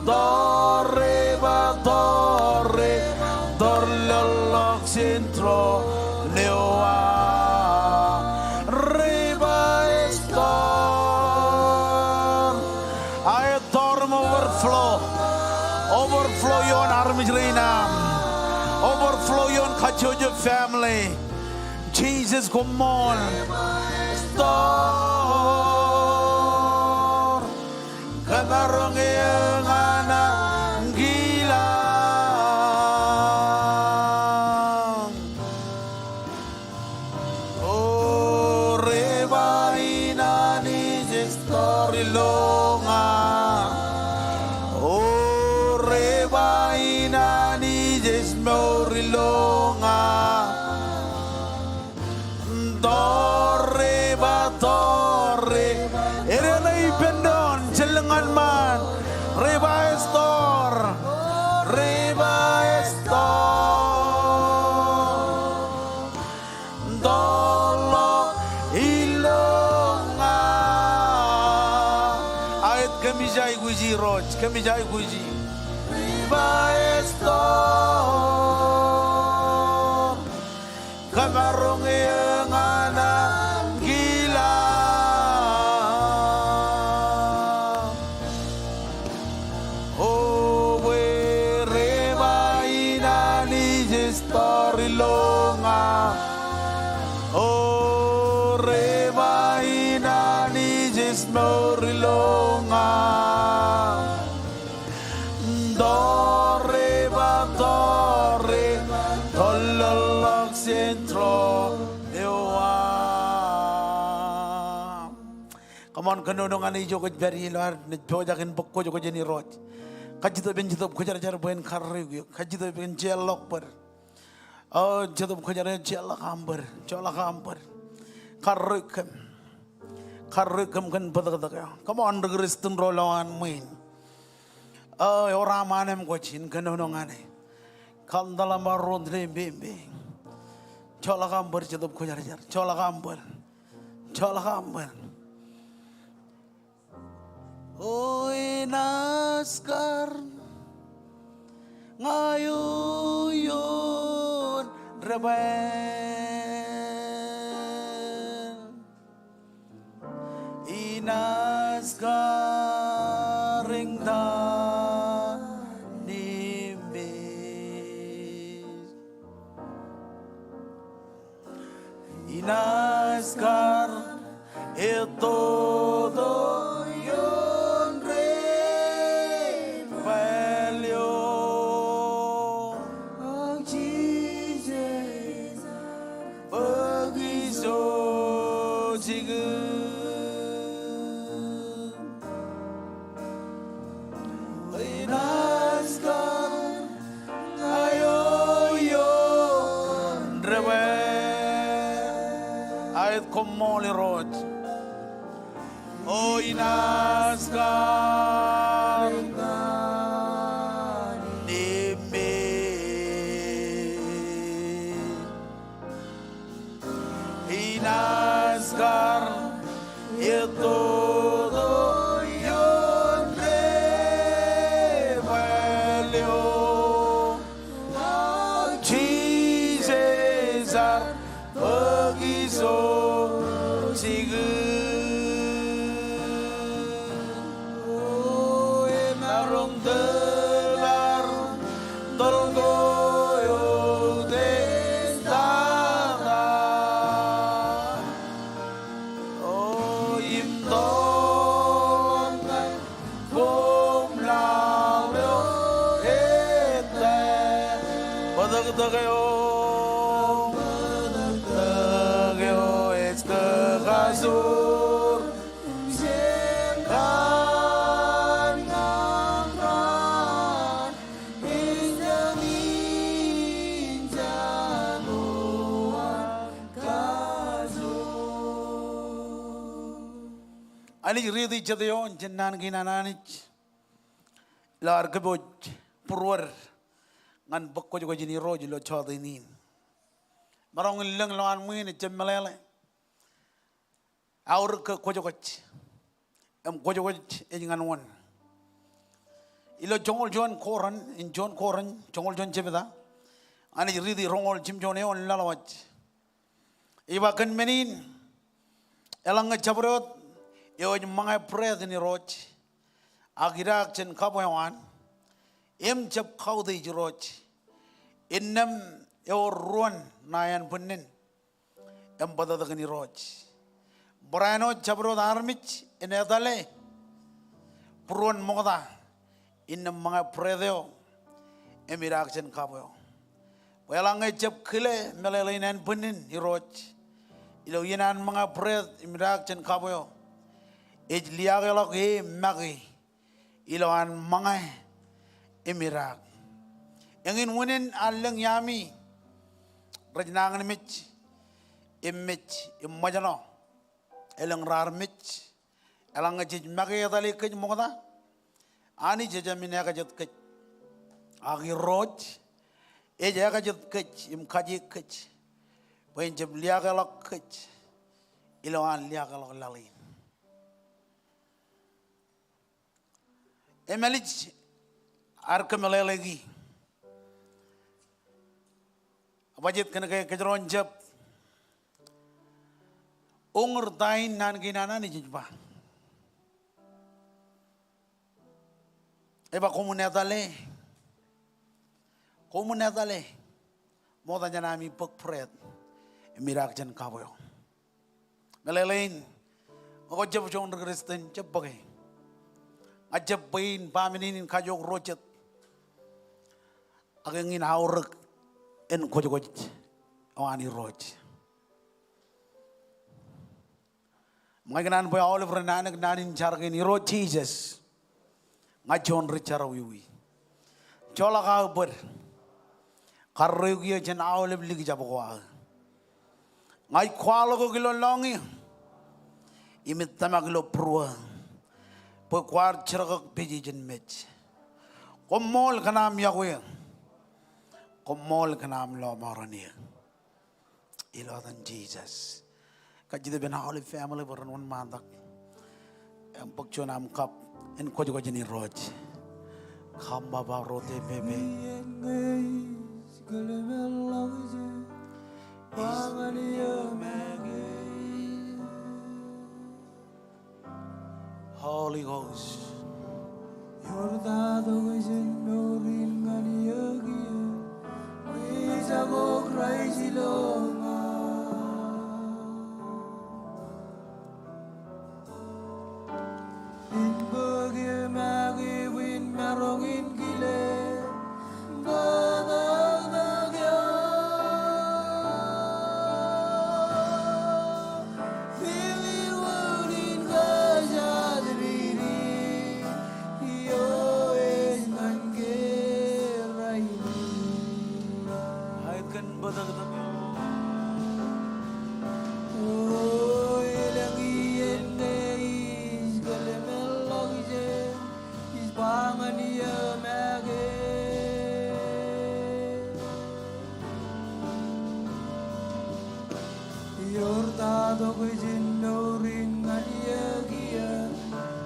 toreba, toreba, torḷọkḷọk jān tron eo aṃ. Reba estor. Aet door im overflow. Overflow ioon armej rein aṃ. Overflow ioon kajjojo family. Jisōs koṃṃool. Estor. Kōmaroñ eō ñan ankilōñ. O reba in Anij, estor ilo ña. O reba in Anij, esmour ilo ña. Toreba, toreba. Edeḷe ippān doon, jelling ñan ṃaan. Reba estor. Reba estor. Torḷọk ilo ña. Aet, kōmij aikuji Irooj, kōmij aikuji. Reba estor. Kōmaroñ eō ñan ankilōñ. O bwe reba in Anij estor ilo ña. O reba in Anij esmour ilo ña. Toreba, toreba, torḷọkḷọk jān tron eo aṃ. Come on, kōnono ñan ijo kwōj pād ie ilo ad naaj pojak in bōk kwōj, kwōj jān Irooj. Kajjitōk ippān Jetōb Kwōjarjar bwe en karreoik eok. Kajjitōk ippān jeorḷọk bōd. O, Jetōb Kwōjarjar, jeorḷọk aṃ bōd, jeorḷọk aṃ bōd. Karreoik kōm. Karreoik kōm kōn bōtōktōk eo. Come on, ri Kūrjin ro ilowaan ṃwiin. O, ewōr aṃ anemkwōj in kōnono ñan e. Kōn tōḷ eo bar wōt ṇe im bembe. Joḷọk aṃ bōd, Jetōb Kwōjarjar. Joḷọk aṃ bōd. Joḷọk aṃ bōd. O inaaj kar ña eo ioon debwāāl. Inaaj kar eñtaan im mej. Inaaj kar ettoto ioon debwāāl eo. Ak Jisōs, bōk ijo jikū. Inaaj kar ña eo ioon debwāāl. Aet, koṃṃool Irooj. O inaaj kar eñtaan im mej. Inaaj kar ettoto ioon debwāāl eo. Jisōs ar bōk ijo jikū. O emaroñ tōl ar tōl ko eok ej tata. O im tōl ñan koṃ laḷ eo ettā. Bōtōktōk eo, bōtōktōk eo ej kōkajoor. Anij riiti jet eo jān naan kein an Anij ilo ad kōpooj būruod ñan bōk kwōjkwōj in Irooj ilo jota in. Maroñ in lōñ ilowaan ṃwiin ejjab meḷeḷe. Aorōk ke kwōjkwōj im kwōjkwōj ej ñan wōn? Ilo joñoul juon Korint, in juon Korint joñoul juon jebta, Anij riiti roñoul jimjuon eoon laḷ wōj. Ej ba kōn men in, eḷaññe jabdewōt eo ej ṃōñā bread in Irooj ak idaak jān kab eo an, im jab kautiej Irooj, innām ewōr ruon ṇae ānbwinnin im bōtōktōkin Irooj. Barāinwōt jabdewōt armej en etale būruon ṃokta innām ṃōñā bread eo im idaak jān kab eo. Bwe eḷaññe jab kile meḷeḷein ānbwinnin Irooj ilo iien an ṃōñā bread im idaak jān kab eo, ej liaakḷọk e make ilo an ṃōñā im idaak. Eñin unin an lōñ iaami rej nañinmej im mej im ṃōjṇọ elōñ raar mej. Eḷaññe jej make etale kōj ṃokta, Anij ejāmin ekajet kōj. Ak Irooj ej ekajet kōj im kaje kōj bwe en jab liaakḷọk kōj ilo an liaakḷọk laḷ in. Im ālij ad kōmeḷeḷeiki, bajjek kōn ke kōjro en jab uñūr ta in naan kein an Anij ej ba. Ej ba koṃwin etale, koṃwin etale ṃokta jān ami bōk bread im idaak jān kab eo. Meḷeḷein, ñe kwō jab juon ri-Kristian, jab bōke. Ña jab bwe in ba men in in kajook ro jet. Ak eñin aorōk en kwōjkwōj eo an Irooj. Im ña ikōṇaan bwe aolep ren anōk naan in jar kein. Irooj Jisōs, ña juon ri-jerọwiwi. Joḷọk aō bōd. Karreoik eō jān aolep likjab ko aō. Ña ij kwaḷọk eok ilo lọñiō im ij tōmak ilo būruō bwe kwaar jerkakpeje jān mej. Koṃṃool kōn aṃ iọkwe eō. Koṃṃool kōn aṃ lọmọọren eō. ilo etan Jisōs. Kajjitōk ippān Holy Family bwe ren wōnṃaantak im bōk juon aṃ kab en kwōjkwōj in Irooj. Kab Baba ro te pepe. Holy Ghost. Ewōr ta tok jān mour in ñan eō kiiō, bwe ejako Kraist ilo ña. Im bōk eō make bwe in maroñ in kile bōtōktōk eo. Eñin wūnin kōjatdikdik eo ej ñan kōj rainin. Aet kōn bōtōktōk eo. O elōñ iien ke ij kōḷmānḷọkjeṇ, ij ba ñan eō make. Ewōr ta tok jān mour in ñan eō kiiō,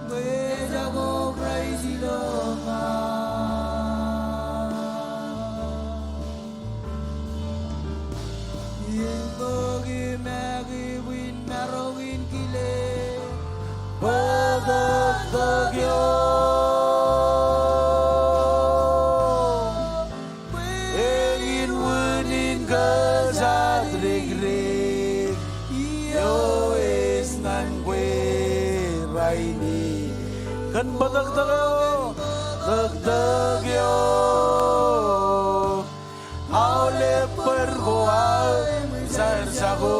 bwe ejako Kraist ilo ña. Im bōk eō make bwe in maroñ in kile bōtōktōk eo. Eñin wūnin kōjatdikdik eo ej ñan kwe rainin. Kōn bōtōktōk eo, bōtōktōk eo. Aolep bōd ko aō im jar jako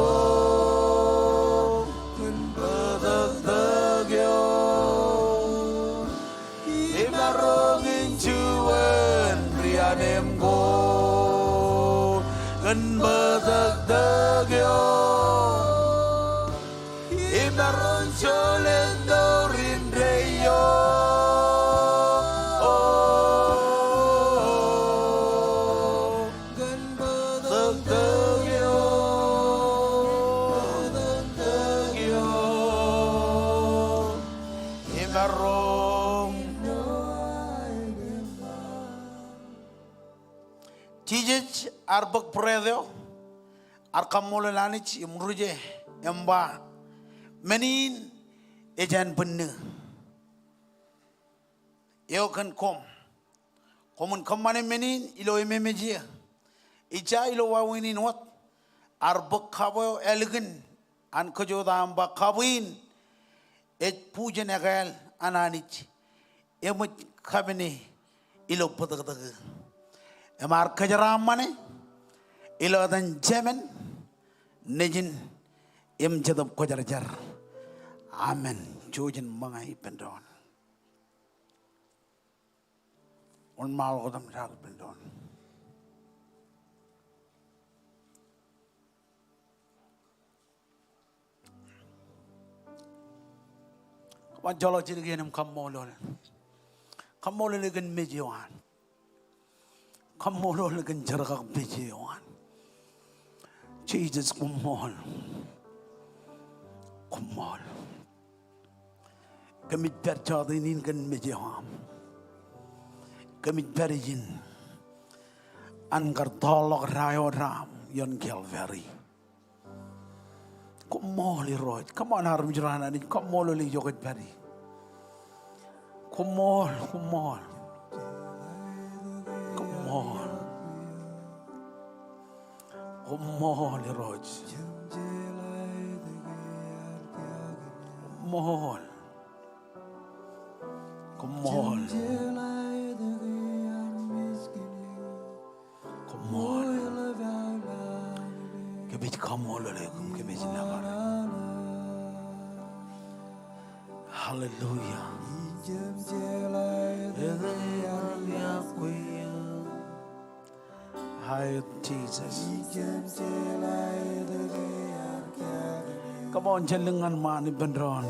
kōn bōtōktōk eo. Imaroñ in juon rianemko kōn bōtōktōk eo. Imaroñ in jolōt mour in deio. Kōn bōtōktōk eo, bōtōktōk eo. Imaroñ. Jisōs ear bōk bread eo, ear kaṃṃoolol Anij im ruje im ba, men in ej an bwinnū eo kōn koṃ. Koṃwin kōṃṃane men in ilo ememej eō. Ija ilo wāween in wōt, ear bōk kab eo ālikin an kōjota im ba, kab in ej bujen ekāāl an Anij. Eṃōj kapene ilo bōtōktōk eo. Im ear kōjeraaṃṃane ilo etan Jemān, Nejin, im Jetōb Kwōjarjar. Amen. Jouj im ṃōñā ippān doon. Wōnṃaanḷọk wōt im jaat ippān doon. Kōṃṃan joḷọk jidik iien im kaṃṃoolol. Kaṃṃoolol e kōn mej eo an. Kaṃṃoolol e kōn jerkakpeje eo an. Jisōs, koṃṃool. Koṃṃool. Kōmij pād jọteen in kōn mej eo aṃ. Kōmij pād ijin an kar tọọrḷọk da eo aṃ ioon Kalvari. Koṃṃool Irooj. Come on, armej ro an Anij, kaṃṃoolol e ijo kwōj pād ie. Koṃṃool, koṃṃool. Koṃṃool. Koṃṃool Irooj. Koṃṃool. Koṃṃool. Koṃṃool. Kōmij kaṃṃoolol eok im kōmij nōbar eok. Hallelujah. Aet, Jisōs. Come on, jen lōñ ñan ṃaan ippān doon.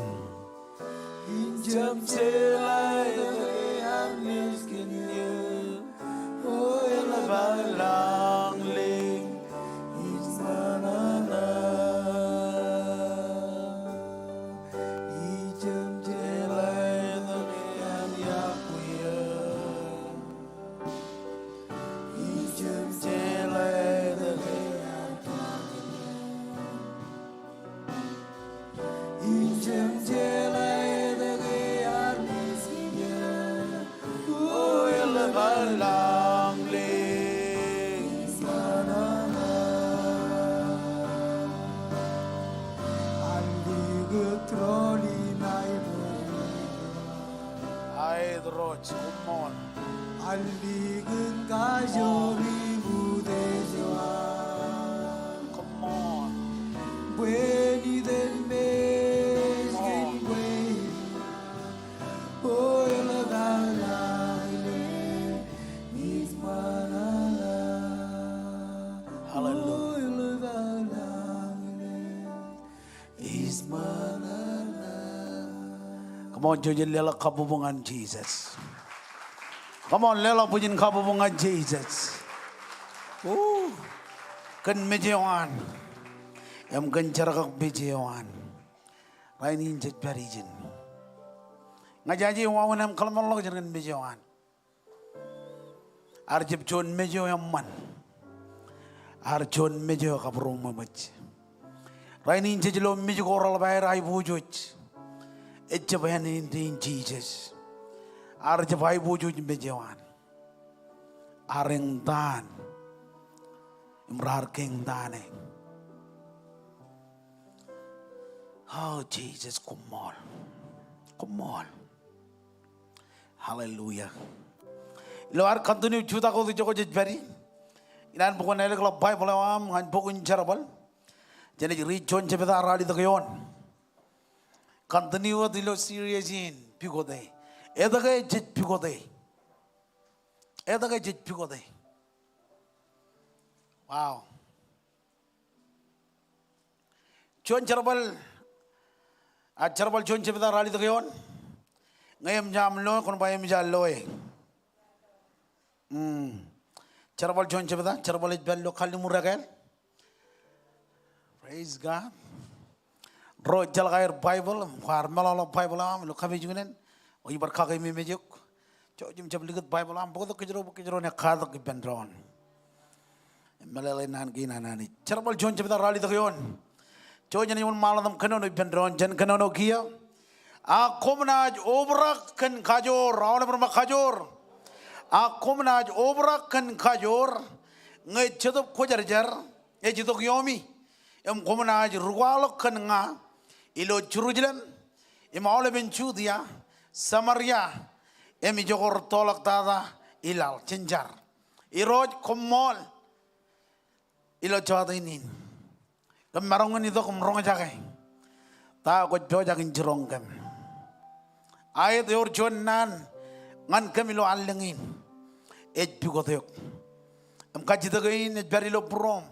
Come on. Alikin kajoor im utiej eo aṃ. Come on. Bwe en iten mej kōn bwe o eḷap aō laḷ im ej ṃōṇōṇō. Hallelujah. O eḷap aō laḷ im ej ṃōṇōṇō. Come on, jouj im leḷọk kabbokbok ñan Jisōs. Come on, leḷọk bwijin kabbokbok ñan Jisōs. Woo. Kōn mej eo an im kōn jerkakpeje eo an, rainin jej pād ijin. Ña jaje wāween aṃ kōḷmānḷọkjeṇ kōn mej eo an. Ear jab juon mej eo eṃṃan. Ear juon mej eo ekabūroṃōj. Rainin jej lo mej ko reḷap aer aiboojoj. Ejjab āindein Jisōs. Ear jab aiboojoj mej eo an. Ear eñtaan im raar keñtaan e. O Jisōs, koṃṃool. Koṃṃool. Hallelujah. Ilo ad continue jutak wōt ijoko jej pād in, ikōṇaan bwe kwōn ālikḷọk Baibōḷ eo aṃ ñan bok in Jerbal. Jenaaj riit juon jebta ralitōk eoon. Continue wōt ilo series in, Pukote. Etke jej pukote? Etke jej pukote? Wow. Juon Jerbal, a, Jerbal juon jebta ralitōk eoon. Ñe eṃōj aṃ loe, kwōn ba eṃōj aō loe. Mm. Jerbal juon jebta, Jerbal ej pād ilo kalliṃur ekāāl. Praise God. Ro ejjeḷọk aer Baibōḷ, kwaar meḷọkḷọk Baibōḷ eo aṃ ilo kapijuknen, kwōj bar kakeememej eok. Jouj im jab likūt Baibōḷ eo aṃ, bōktok kōjro, bwe kōjro en katak ippān doon. Im meḷeḷe naan kein an Anij. Jerbal juon jebta ralitōk eoon. Jouj im ṃaḷotan kōnono ippān doon, jen kōnono kiiō. Ak koṃ naaj obrak kōn kajoor, aolep ren ba kajoor. Ak koṃ naaj obrak kōn kajoor, ñe Jetōb Kwōjarjar ej itok iọmi, im koṃ naaj rūkwaḷọk kōn ña ilo Jerusalem, im aolepen Judia, Samaria, im ijoko rettoḷọk tata i laḷ. Jen jar. Irooj, koṃṃool ilo jọteen in. Kōm maroñ in itok im roñjake ta kwōj pojak in jiroñ kōm. Aet, ewōr juon naan ñan kōm ilo allōñ in. Ej pukote eok. Im kajjitōk in ej pād ilo būruōṃ.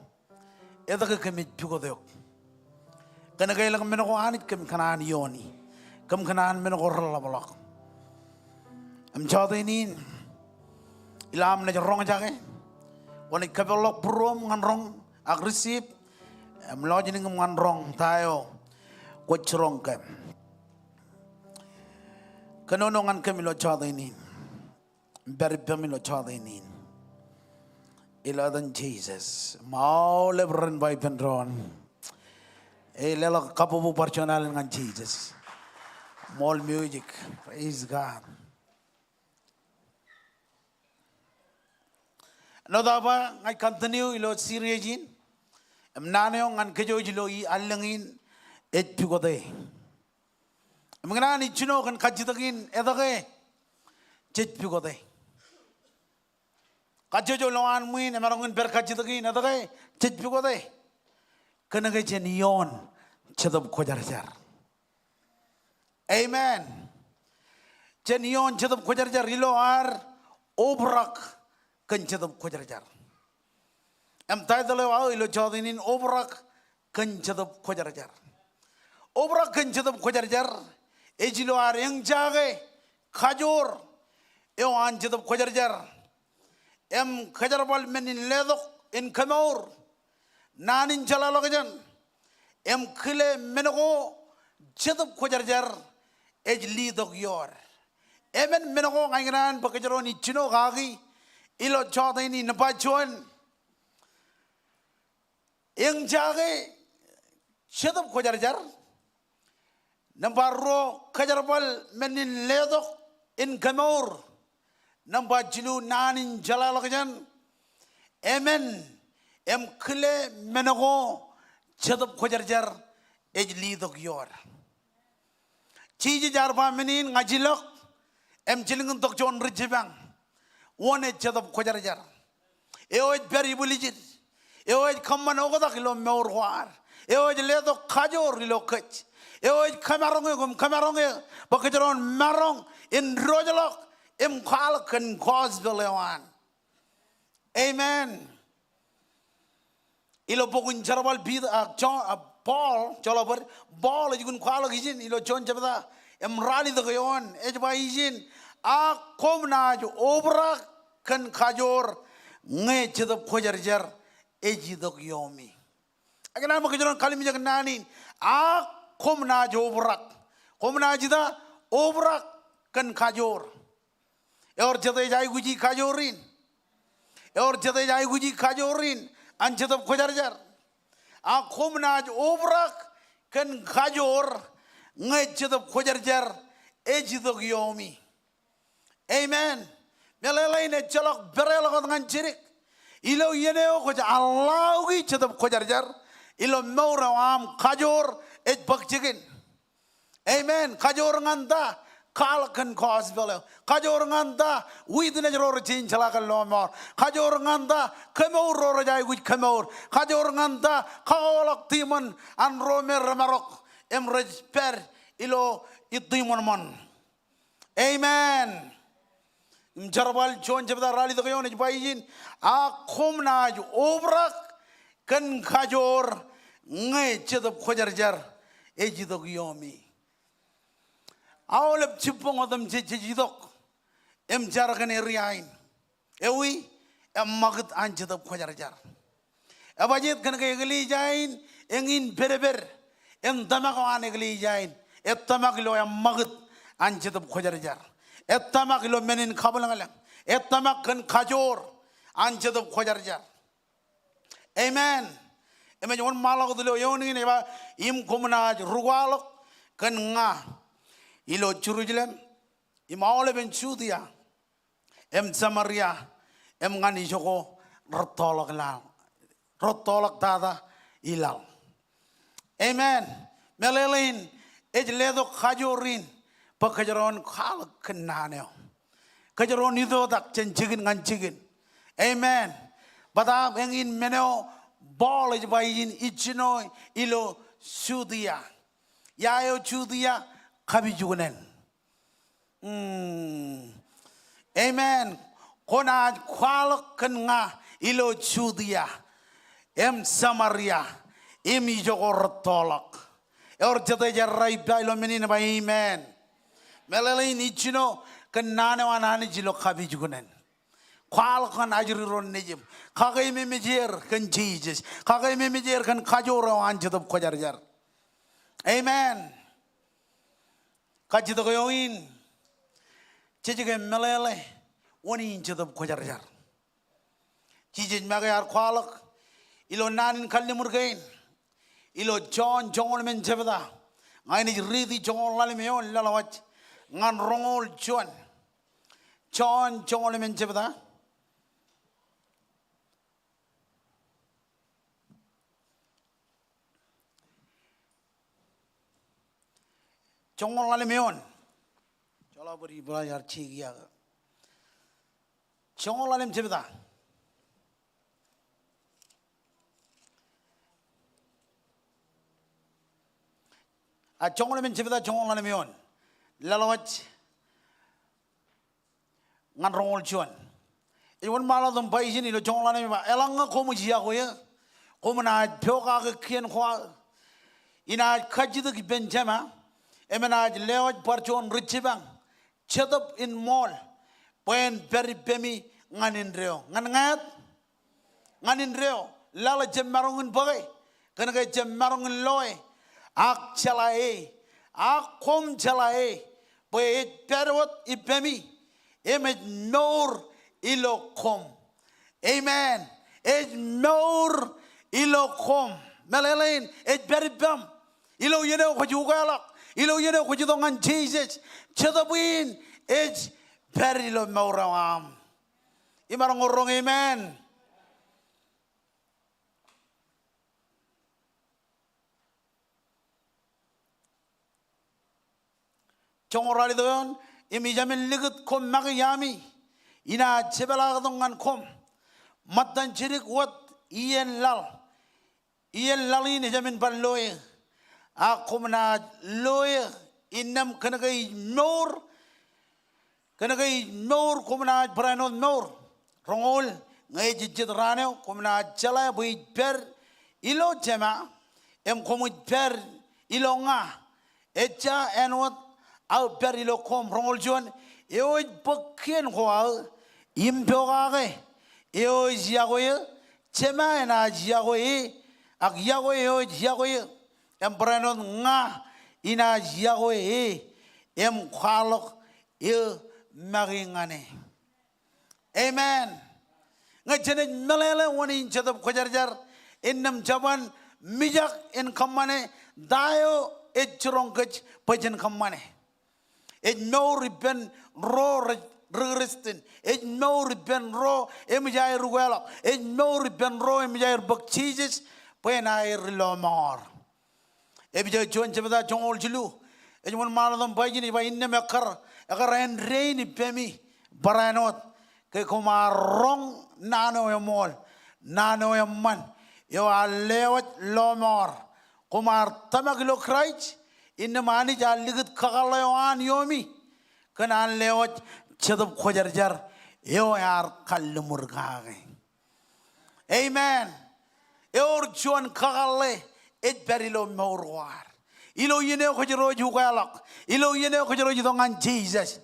Etke kōmij pukote eok? Kōnke elōñ men ko Anij kōm kōṇaan iooni. Kōm kōṇaan men ko reḷapḷọk. Im jọteen in, ilo aṃ naaj roñjake, kwōnaaj kōpeḷḷọk būruōṃ ñan roñ ak receive, im lọjilñiṃ ñan roñ ta eo kwōj jiroñ kōm. Kōnono ñan kōm ilo jọteen in. Im pād ippām ilo jọteen in. Ilo etan Jisōs. Im aolep ren ba ippān doon, e, leḷọk kabbokbok bar juon alen ñan Jisōs. Ṃool music. Praise God. Āinwōt aō ba, ña ij continue ilo series in. Im naan eo ñan kōj ilo allōñ in ej pukote. Im ikōṇaan ij jino kōn kajjitōk in, etke jej pukote? Kajjojo lowaan ṃwiin emaroñ in pād kajjitōk in, etke jej pukote? Kōnke jen ioon Jetōb Kwōjarjar. Amen. Jen ioon Jetōb Kwōjarjar ilo ad obrak kōn Jetōb Kwōjarjar. Im title eo aō ilo jọteen in, obrak kōn Jetōb Kwōjarjar. Obrak kōn Jetōb Kwōjarjar ej ilo ad eñjake kajoor eo an Jetōb Kwōjarjar. Im kōjerbal men in letok in kōmour naan in jeḷāḷọkjeṇ. Im kile men ko Jetōb Kwōjarjar ej letok iood. Emān men ko ña ikōṇaan bwe kōjro en ijjino kaki ilo jọteen in. Nōṃba juon, eñjake Jetōb Kwōjarjar. Nōṃba ruo, kōjerbal men in letok in kōmour. Nōṃba jilu, naan in jeḷāḷọkjeṇ. Emān im kile men ko Jetōb Kwōjarjar ej letok iood. Jisōs ear ba men in, ña ij ilọk, Im jilkintok juon ri jipañ. Wōn ej Jetōb Kwōjarjar? Eo ej pād ibwiljid. Eo ej kōṃṃan oktak ilo mour ko ad. Eo ej letok kajoor ilo kōj. Eo ej kōmaroñ eok im kōmaroñ eō bwe kōjro en maroñ in diwōjḷọk im kwaḷọk kōn gospel eo an. Amen. Ilo bok in Jerbal Piter, a, Jon, a, Paul, joḷọk bōd, Paul ej jikūn kwaḷọk ijin ilo juon jebta im ralitōk eoon, ej ba ijin, ak koṃ naaj obrak kōn kajoor ñe Jetōb Kwōjarjar ej itok iọmi. Ak āinwōt aṃ kōjro en kalimjek naan in, ak koṃ naaj obrak. Koṃ naaj ita? Obrak kōn kajoor. Ewōr jet ej aikuji kajoor in? Ewōr jet ej aikuji kajoor in an Jetōb Kwōjarjar? Ak koṃ naaj obrak kōn kajoor ñe Jetōb Kwōjarjar ej itok iọmi. Amen. Meḷeḷein ejjeḷọk pereḷọk wōt ñan jidik. Ilo iien eo kwōj allowki Jetōb Kwōjarjar ilo mour eo aṃ, kajoor ej bōk jikin. Amen. Kajoor ñan ta? Kwaḷọk kōn gospel eo. Kajoor ñan ta? Witness ro rej jein jeḷā kōn lọmọọr. Kajoor ñan ta? Kōmour ro rej aikuj kōmour. Kajoor ñan ta? Kakōḷọk tiṃoṇ an ro me remarok im rej pād ilo itiṃoṇ ṃōn. Amen. Im Jerbal juon jebta ralitōk eoon ej ba ijin, ak koṃ naaj obrak kōn kajoor ñe Jetōb Kwōjarjar ej itok iọmi. Aolep jibboñ otemjej jej itok im jar kōn area in. Ewi? Eṃṃakūt an Jetōb Kwōjarjar. Ebajeet kōn ke eklejia in eñin pedped, en tōmak eo an eklejia in, etōmak ilo eṃṃakūt an Jetōb Kwōjarjar. Etōmak ilo men in kabwilōñlōñ. Etōmak kōn kajoor an Jetōb Kwōjarjar. Amen. Im ej wōnṃaanḷọk wōt ilo eoon in ej ba, im koṃ naaj rūkwaḷọk kōn ña ilo Jerusalem, im aolepen Judia, im Samaria, im ñan ijoko rettoḷọk laḷ. Rettoḷọk tata i laḷ. Amen. Meḷeḷein ej letok kajoor in bwe kōjro en kwaḷọk kōn naan eo. Kōjro en itoitak jān jikin ñan jikin. Amen. Bōtab eñin men eo Paul ej ba ijin, ijjino ilo Judia. Ia eo Judia? Kapijuknen. Mm. Amen. Koṃ naaj kwaḷọk kōn ña ilo Judia, im Samaria, im ijoko rettoḷọk. Ewōr jet ej errā ippa ilo men in eba amen? Meḷeḷein ijjino kōn naan eo an Anij ilo kapijuknen. Kwaḷọk kōn ajri ro nejiṃ. Kakeememej er kōn Jisōs. Kakeememej er kōn kajoor eo an Jetōb Kwōjarjar. Amen. Kajjitōk eo in, jej ke meḷeḷe wōn in Jetōb Kwōjarjar? Jisōs make ear kwaḷọk ilo naan in kalliṃur kein ilo Jon joñoul emān jebta. Ña inaaj riiti joñoul ḷalem eoon laḷwaj ñan roñoul juon. Jon joñoul emān jebta. Joñoul ḷalem eoon. Joḷọk bōd ij ba iar jekiak. Joñoul ḷalem jebta. A, joñoul emān jebta, joñoul ḷalem eoon. Laḷwaj ñan roñoul juon. Ej wōnṃaanḷọk im ba ijin ilo joñoul ḷalem ej ba, eḷaññe koṃij yokwe eō, koṃ naaj pokake kien ko aō. Inaaj kajjitōk ippān Jema, im enaaj lewōj bar juon ri jipañ, Jetōb in ṃool, bwe en pād ippemi ñan indeeo. Ñan ñāāt? Ñan indeeo. Laḷ ejjab maroñ in bōke, kōnke ejjab maroñ in loe, ak jeḷā e, ak koṃ jeḷā e, bwe ej pād wōt ippemi, im ej mour ilo koṃ. Amen. Ej mour ilo koṃ. Meḷeḷein, ej pād ippaṃ. Ilo iien eo kwōj ukeḷọk, ilo iien eo kwōj itok ñan Jisōs, Jetōb in ej pād ilo mour eo aṃ. Imaroñ orroñ amen. Joñoul ralitōk eoon, im ijemen likūt koṃ make iaami, inaaj jepḷaaktok ñan koṃ. Ṃōttan jidik wōt iien laḷ. Iien laḷ in ejāmin bar loe. Ak koṃ naaj loe innām kōnke ij mour. Kōnke ij mour koṃ naaj barāinwōt mour. Roñoul, ñe ej ejjet raan eo koṃ naaj jeḷā bwe ij pād ilo Jema im koṃij pād ilo ña. Ejja āinwōt aō pād ilo koṃ. Roñoul juon, eo ej bōk kien ko aō im pokake, eo ej iọkwe eō, Jema enaaj iọkwe e, ak iọkwe eo ej iọkwe eō. Im barāinwōt ña inaaj iọkwe e im kwaḷọk eō make ñan e. Amen. Ñe jenaaj meḷeḷe wōn in Jetōb Kwōjarjar, innām jeban mijak in kōṃṃane ta eo ej jiroñ kōj bwe jen kōṃṃane. Ej mour ippān ro ri-, ri-Kristian. Ej mour ippān ro eṃōj aer ukeḷọk. Ej mour ippān ro eṃōj aer bōk Jisōs bwe en aer lọmọọr. Epesōs juon jebta joñoul jilu ej wōnṃaanḷọk im bajjek in ej ba, innām ekkar, ekkar āindein ippemi barāinwōt ke koṃ ar roñ naan eo eṃool, naan eo eṃṃan, eo ear lewōj lọmọọr. Koṃ ar tōmak ilo Kraist, innām Anij ear likūt kakōḷḷe eo an iomi kōn an lewōj Jetōb Kwōjarjar eo ear kalliṃur kake. Amen. Ewōr juon kakōḷḷe ej pād ilo mour ko ad. Ilo iien eo kōjro ej ukeḷọk, ilo iien eo kōjro ej itok ñan Jisōs,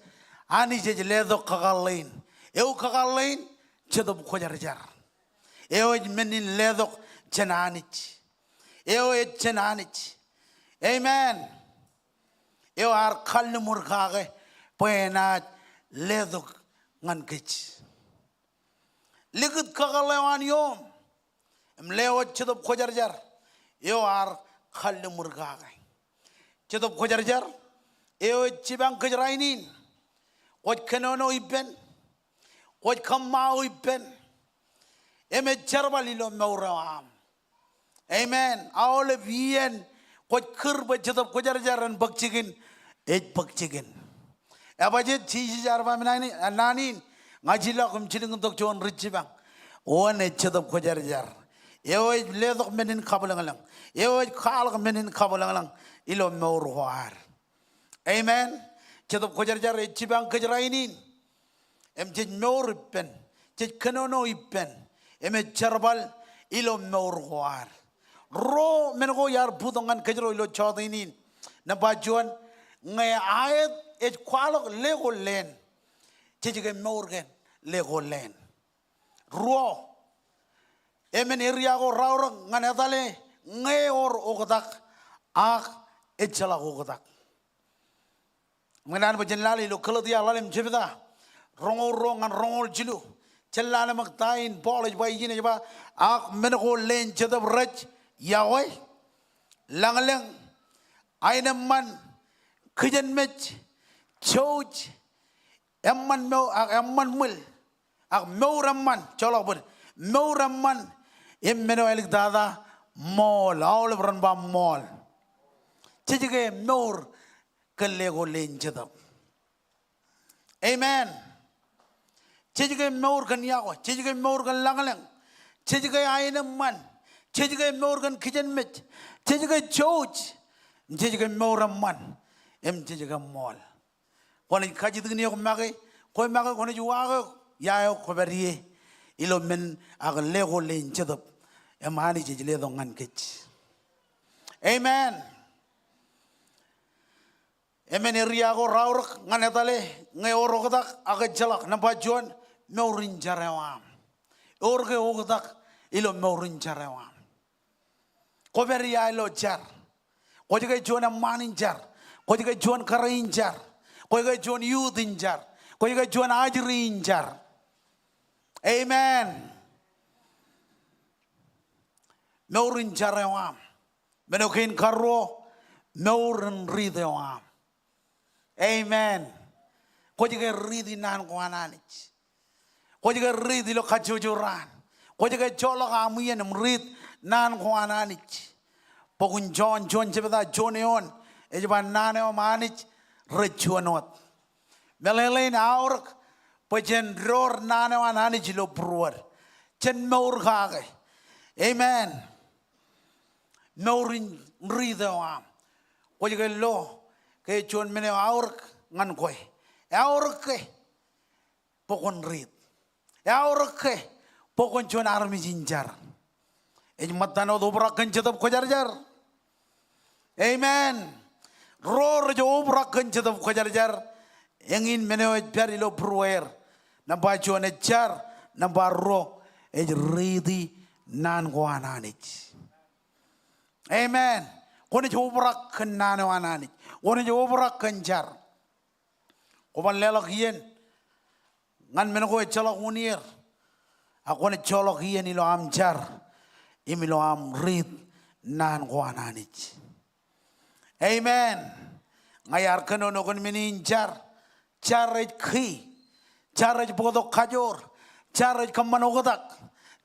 Anij ej letok kakōḷḷe in. Eo kakōḷḷe in? Jetōb Kwōjarjar. Eo ej men in letok jān Anij. Eo ej jān Anij. Amen. Eo ear kalliṃur kake bwe enaaj letok ñan kōj. Likūt kakōḷḷe eo an ioōm im lewōj Jetōb Kwōjarjar eo ear kalliṃur kake. Jetōb Kwōjarjar eo ej jipañ kōj rainin. Kwōj kōnono ippān, kwōj kōṃṃao ippān, im ej jerbal ilo mour eo aṃ. Amen. Aolep iien kwōj kūr bwe Jetōb Kwōjarjar en bōk jikin, ej bōk jikin. Ebajjeet, Jisōs ear ba men naan in, ña ij ilọk im jilkintok juon ri jipañ. Wōn ej Jetōb Kwōjarjar eo ej letok men in kabwilōñlōñ, eo ej kwaḷọk men in kabwilōñlōñ ilo mour ko ad. Amen. Jetōb Kwōjarjar ej jipañ kōj rainin. Im jej mour ippān, jej kōnono ippān, im ej jerbal ilo mour ko ad. Ruo men ko iar bōktok ñan kōjro ilo jota in. Nōṃba juon, ñe aet ej kwaḷọk leko leen, jej ke mour kōn leko leen. Ruo, emān area ko raorōk ñan etale ñe ewōr oktak ak ejjeḷọk oktak. Im ñe naan bwe jen lale ilo Galetia ḷalem jebta, roñoul ruo ñan roñoul jilu, jen lale ṃōk ta in Paul ej ba ijin, ej ba, ak men ko leen Jetōb rej yokwe, lañlōñ, aenōṃṃan, kijenmej, jouj, eṃṃan mour, ak eṃṃan ṃwil, ak mour eṃṃan, joḷọk bōd, mour eṃṃan, im men eo āliktata, ṃool, aolep ren ba ṃool. Jej ke mour kōn leko leen Jetōb. Amen. Jej ke mour kōn yokwe, jej ke mour kōn lañlōñ, jej ke aenōṃṃan, jej ke mour kōn kijenmej, jej ke jouj, jej ke mour eṃṃan, im jej ke ṃool. Kwōnaaj kajjitōk in eok make, kwe make kwōnaaj uwaak eok, ia eok kwō pād ie ilo men ak leko leen Jetōb im Anij ej letok ñan kōj. Amen. Emān area ko raorōk ñan etale ñe ewōr oktak ak ejjeḷọk. Nōṃba juon, mour in jar eo aṃ. Ewōr ke oktak ilo mour in jar eo aṃ? Kwō pād ia ilo jar? Kwōj ke juon eṃṃaan in jar? Kwōj ke juon kōrā in jar? Kwōj ke juon youth in jar? Kwōj ke juon ajri in jar? Amen. Mour in jar eo aṃ. Men eo kein karuo, mour in riit eo aṃ. Amen. Kwōj ke riit in naan ko an Anij? Kwōj ke riit ilo kajjojo raan? Kwōj ke joḷọk aṃ iien im riit naan ko an Anij? Bok in Jon, juon jebta, juon eoon, ej ba naan eo an Anij rej juon wōt. Meḷeḷein aorōk bwe jen door naan eo an Anij ilo būruod. Jen mour kake. Amen. Mour in riit eo aṃ. Kwōj ke lo ke juon men eo aorōk ñan kwe. Eaorōk ke bwe kwōn riit. Eaorōk ke bwe kwōn juon armej in jar. Ej ṃōttan wōt obrak kōn Jetōb Kwōjarjar. Amen. Ro rej obrak kōn Jetōb Kwōjarjar, eñin men eo ej pād ilo būrueir. Nōṃba juon ej jar, nōṃba ruo ej riiti naan ko an Anij. Amen. Kwōnaaj obrak kōn naan eo an Anij. Kwōnaaj obrak kōn jar. Kwōban leḷọk iien ñan men ko ejjeḷọk unin er. Ak kwōnaaj joḷọk iien ilo aṃ jar im ilo aṃ riit naan ko an Anij. Amen. Ña iar kōnono kōn men in jar. Jar ej key. Jar ej bōktok kajoor. Jar ej kōṃṃan oktak.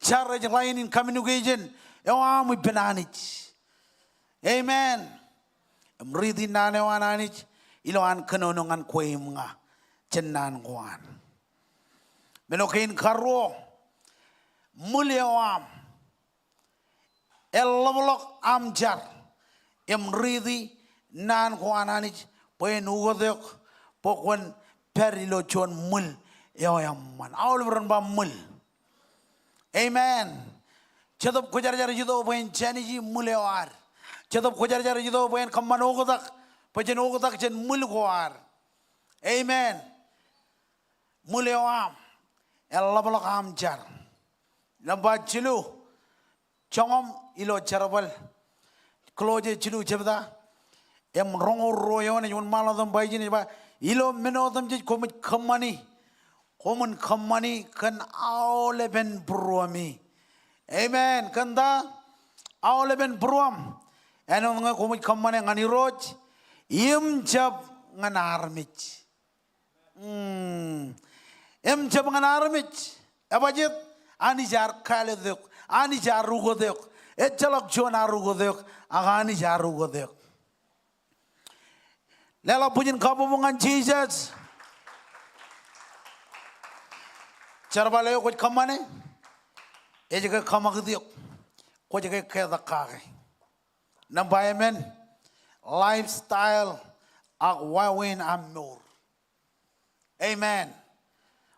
Jar ej line in communication eo aṃ ippān Anij. Amen. Im riiti naan eo an Anij ilo an kōnono ñan kwe im ña jān naan ko an. Men eo kein karuo, ṃwil eo aṃ. Eḷapḷọk aṃ jar im riiti naan ko an Anij bwe en ukōt eok bwe kwōn pād ilo juon ṃwil eo eṃṃan. Aolep ren ba ṃwil. Amen. Jetōb Kwōjarjar ej itok bwe en jāniji ṃwil eo ad. Jetōb Kwōjarjar ej itok bwe en kōṃṃan oktak, bwe jen oktak jān ṃwil ko ad. Amen. Ṃwil eo aṃ, eḷapḷọk aṃ jar. Nōṃba jilu, joñan ilo jerbal. Kolosse jilu jebta im roñoul ruo eoon ej wōnṃaanḷọk tok im ba ijin, ej ba, ilo men otemjej koṃij kōṃṃani, koṃwin kōṃṃani kōn aolepen būruemi. Amen. Kōn ta? Aolepen būruem. Āinwōt ñe koṃij kōṃṃane ñan Irooj im jab ñan armej. Hmm. Im jab ñan armej. Ebajjeet? Anij ear kāālōt eok. Anij ear ukōt eok. Ejjeḷọk juon ear ukōt eok, ak Anij ear ukōt eok. Leḷọk bwijin kabbokbok ñan Jisōs. Jerbal eo kwōj kōṃṃane ej ke kōṃakūt eok. Kwōj ke ketak kake. Nōṃba emān, lifestyle ak wāween aṃ mour. Amen.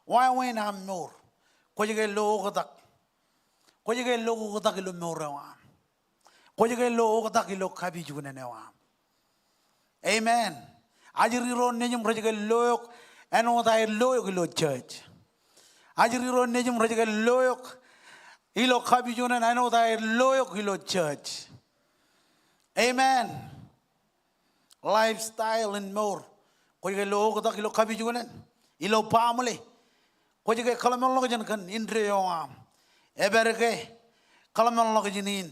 Wāween aṃ mour. Kwōj ke lo oktak. Kwōj ke lo oktak ilo mour eo aṃ. Kwōj ke lo oktak ilo kapijuknen eo aṃ. Amen. Ajri ro nejiṃ rej ke lo eok āinwōt aer lo eok ilo church. Ajri ro nejiṃ rej ke lo eok ilo kapijuknen āinwōt aer lo eok ilo church. Amen. Lifestyle in mour. Kwōj ke lo oktak ilo kapijuknen, ilo baaṃle. Kwōj ke kōḷmānḷọkjeṇ kōn indeeo aṃ. Epād ke kōḷmānḷọkjeṇ in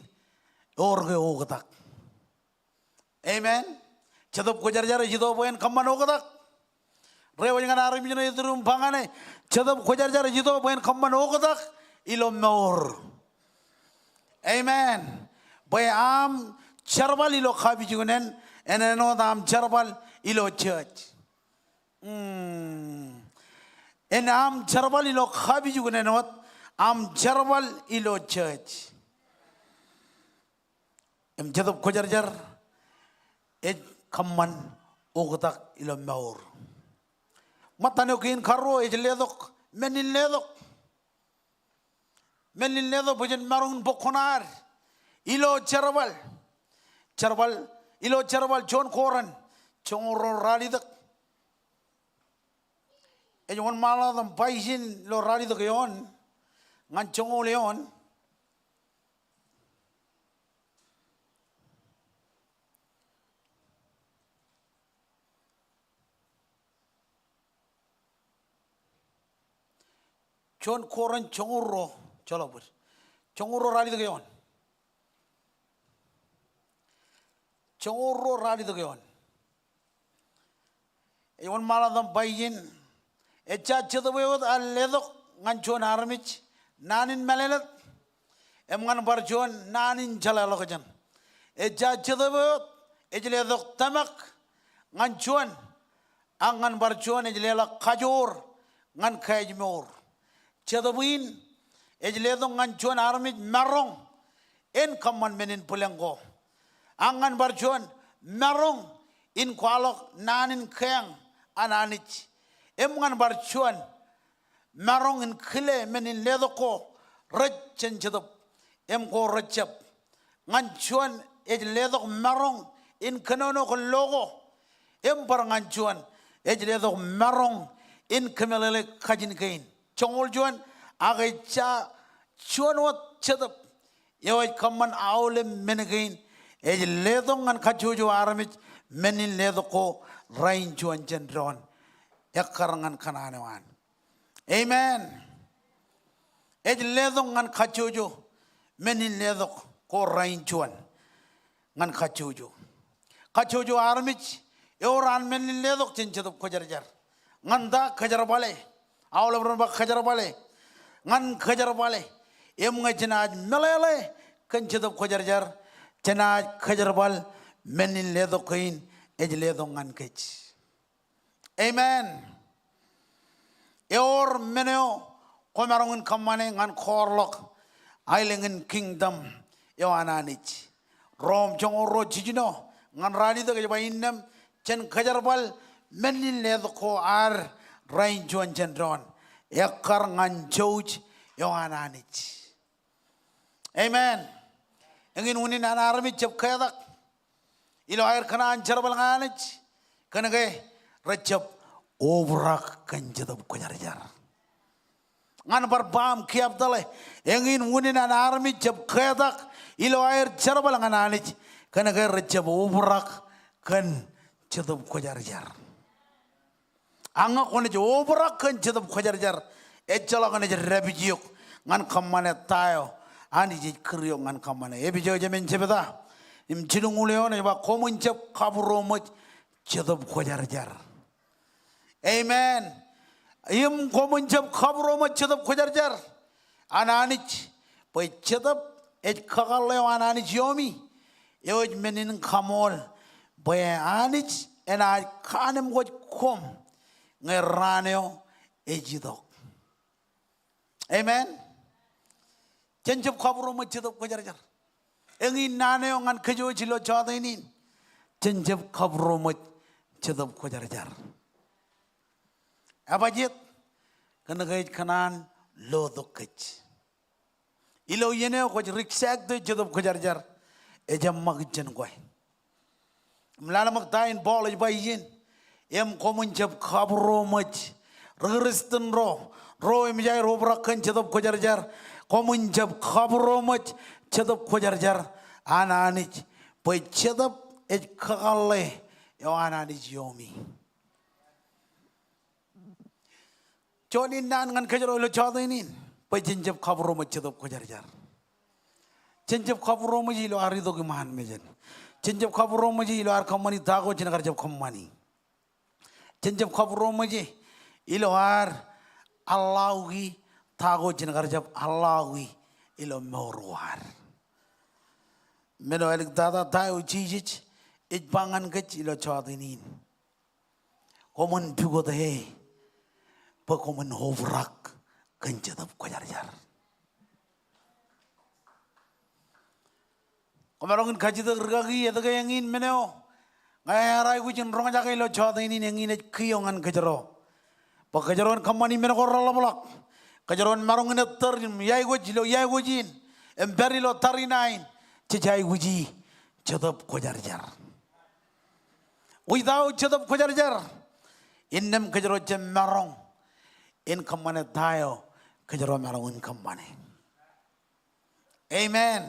ewōr ke oktak. Amen. Jetōb Kwōjarjar ej itok bwe en kōṃṃan oktak. Rewōj ñan armej ṇe iturin ba ñane, Jetōb Kwōjarjar ej itok bwe en kōṃṃan oktak ilo mour. Amen. Bwe aṃ jerbal ilo kapijuknen en āinwōt aṃ jerbal ilo church. Hmm. En aṃ jerbal ilo kapijuknen wōt aṃ jerbal ilo church. Im Jetōb Kwōjarjar ej kōṃṃan oktak ilo mour. Ṃōttan eo kein karuo ej letok, men in letok. Men in letok bwe jen maroñ in bōk kuṇaad ilo jerbal. Jerbal, ilo jerbal Juon Korint, joñoul ruo ralitōk. Ej wōnṃaanḷọk tok im ba ijin ilo ralitōk eoon ñan joñoul eoon. Juon Korint joñoul ruo, joḷọk bōd. Joñoul ruo ralitōk eoon. Joñoul ruo ralitōk eoon. Ej wōnṃaanḷọk tok im ba ijin, ejja Jetōb eo wōt ear letok ñan juon armej naan in mālōtlōt im ñan bar juon naan in jeḷāḷọkjeṇ. Ejja Jetōb eo wōt ej letok tōmak ñan juon Ak ñan bar juon ej leḷọk kajoor ñan kāājmour. Jetōb in ej letok ñan juon armej maroñ en kōṃṃan men in bwilōñ ko. Ak ñan bar juon maroñ in kwaḷọk naan in keeañ an Anij. Im ñan bar juon maroñ in kile men in letok ko rej jān Jetōb im ko rejjab. Ñan juon ej letok maroñ in kōnono kōn lo ko. Im bar ñan juon ej letok maroñ in kōmeḷeḷe kajin kein. Joñoul juon, ak ejja juon wōt Jetōb eo ej kōṃṃan aolep men kein. Ej letok ñan kajjojo armej men in letok ko rainin juon jān doon. Ekkar ñan kōṇaan eo an. Amen. Ej letok ñan kajjojo men in letok ko rainin juon. Ñan kajjojo. Kajjojo armej ewōr an men in letok jān Jetōb Kwōjarjar. Ñan ta? Kōjerbale. Aolep ren ba kōjerbale. Ñan kōjerbale. Im ñe jenaaj meḷeḷe kōn Jetōb Kwōjarjar, jenaaj kōjerbal men in letok kein ej letok ñan kōj. Amen. Ewōr men eo kwōmaroñ in kōṃṃane ñan kōḷọk aelōñ in kingdom eo an Anij. Rom joñoul ruo jiljino ñan ralitōk ej ba innām jen kōjerbal men in letok ko ad rainin juon jān doon. Ekkar ñan jouj eo an Anij. Amen. Eñin unin an armej jab ketak ilo aer kōṇaan jerbal ñan Anij, kōnke rejjab obrak kōn Jetōb Kwōjarjar. Ñan bar baaṃ kiab tōḷe, eñin unin an armej jab ketak ilo aer jerbal ñan Anij, kōnke rejjab obrak kōn Jetōb Kwōjarjar. Ak ñe kwōnaaj obrak kōn Jetōb Kwōjarjar, ejjeḷọk enaaj dāpij eok ñan kōṃṃane ta eo Anij ej kūr eok ñan kōṃṃane. Epesōs emān jebta im jilñuul eoon ej ba, koṃwin jab kabūroṃōj Jetōb Kwōjarjar. Amen. Im koṃwin jab kabūroṃōj Jetōb Kwōjarjar an Anij, bwe Jetōb ej kakōḷḷe eo an Anij iomi, eo ej men in kaṃool bwe Anij enaaj kaanemkwōj koṃ ñe raan eo ej itok. Amen. Jen jab kabūroṃōj Jetōb Kwōjarjar. Eñin naan eo ñan kōj wōj ilo jota in in. Jen jab kabūroṃōj Jetōb Kwōjarjar. Ebajeet? Kōnke ej kōṇaan lotok kōj. Ilo iien eo kwōj reject e Jetōb Kwōjarjar, ejjab ṃakūt jān kwe. Im lale ṃōk ta in Paul ej ba ijin, im koṃwin jab kabūroṃōj. Ri-Kristian ro, ro im ej aer obrak kōn Jetōb Kwōjarjar, koṃwin jab kabūroṃōj Jetōb Kwōjarjar an Anij, bwe Jetōb ej kakōḷḷe eo an Anij iomi. Juon in naan ñan kōjro ilo jota in in, bwe jen jab kabūroṃōj Jetōb Kwōjarjar. Jen jab kabūroṃōj e ilo ad itok iṃaan mejān. Jen jab kabūroṃōj e ilo ad kōṃṃani ta ko jen kar jab kōṃṃani. Jen jab kabūroṃōj e ilo ad allowki ta ko jen kar jab allowki ilo mour ko ad. Men eo āliktata ta eo Jisōs ej ba ñan kōj ilo jota in in. Koṃwin pukot e bwe koṃwin obrak kōn Jetōb Kwōjarjar. Kwōmaroñ in kajjitōk rikaki etke eñin men eo ña ear aikuj in roñjake ilo jota in in, eñin ej kiiō ñan kōjro. Bwe kōjro en kōṃṃani men ko reḷapḷọk. Kōjro en maroñ in ettōr im iaikuj ilo iaikuj in im pād ilo tariṇae in. Jej aikuji Jetōb Kwōjarjar. Without Jetōb Kwōjarjar, innām kōjro jab maroñ in kōṃṃane ta eo kōjro maroñ in kōṃṃane. Amen.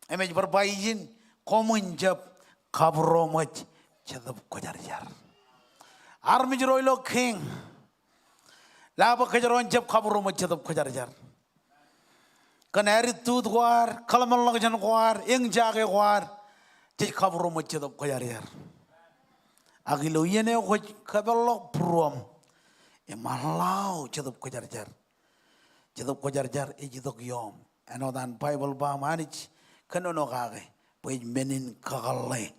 Im ej bar ba ijin, koṃwin jab kabūroṃōj Jetōb Kwōjarjar. Armej ro ilo kein, lale bwe kōjro en jab kabūroṃōj Jetōb Kwōjarjar. Kōn attitude ko ad, kōḷmānḷọkjeṇ ko ad, eñjake ko ad, jej kabūroṃōj Jetōb Kwōjarjar. Ak ilo iien eo kwōj kōpeḷḷọk būruōṃ im allow Jetōb Kwōjarjar, Jetōb Kwōjarjar ej itok ioṃ. Āinwōt an Baibōḷ ba im Anij kōnono kake bwe ej men in kakōḷḷe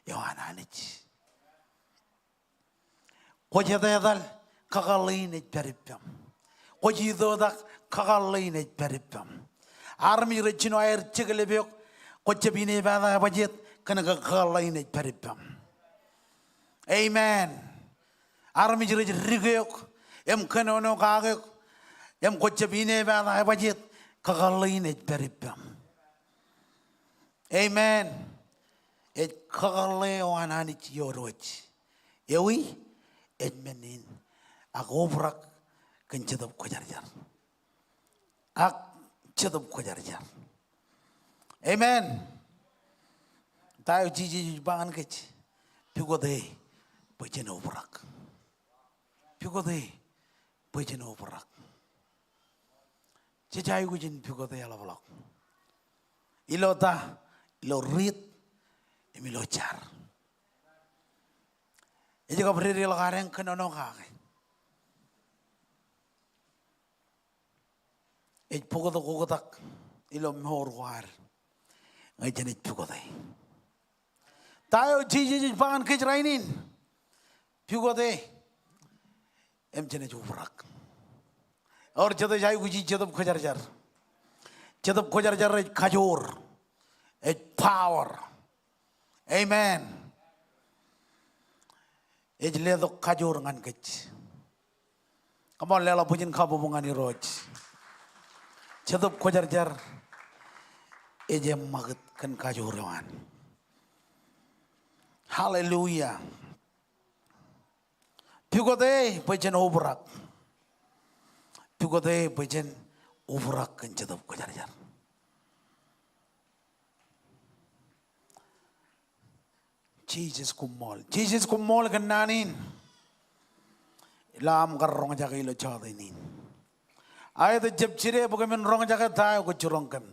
eo an Anij. Kwōj etetal, kakōḷḷe in ej pād ippaṃ. Kwōj itoitak, kakōḷḷe in ej pād ippaṃ. Armej rej jino aer jekḷep eok, kwōjab inepata ebajjeet, kōnke kakōḷḷe in ej pād ippaṃ. Amen. Armej rej dik eok im kōnono kake eok, im kwōjab inepata ebajjeet, kakōḷḷe in ej pād ippaṃ. Amen. Ej kakōḷḷe eo an Anij ioon wōj. Ewi? Ej men in. Ak obrak kōn Jetōb Kwōjarjar. Ak Jetōb Kwōjarjar. Amen. Ta eo Jisōs ej ba ñan kōj? Pukot e bwe jen obrak. Pukot e bwe jen obrak. Jej aikuj in pukot e eḷapḷọk. Ilo ta? Ilo riit im ilo jar. Ej kab dedeḷọk ad en kōnono kake. Ej bōktok oktak ilo mour ko ad ñe jenaaj pukot e. Ta eo Jisōs ej ba ñan kōj rainin? Pukot e im jenaaj obrak. Ewōr jete ej aikuji Jetōb Kwōjarjar? Jetōb Kwōjarjar ej kajoor. Ej power. Amen. Ej letok kajoor ñan kōj. Come on, leḷọk bwijin kabbokbok ñan Irooj. Jetōb Kwōjarjar ej eṃṃakūt kōn kajoor eo an. Hallelujah. Pukot e bwe jen obrak. Pukot e bwe jen obrak kōn Jetōb Kwōjarjar. Jisōs koṃṃool. Jisōs koṃṃool kōn naan in. Ilo aṃ kar roñjake ilo jota in in. Ak ejjab jide bwe kōmin roñjake ta eo kwōj jiroñ kōm.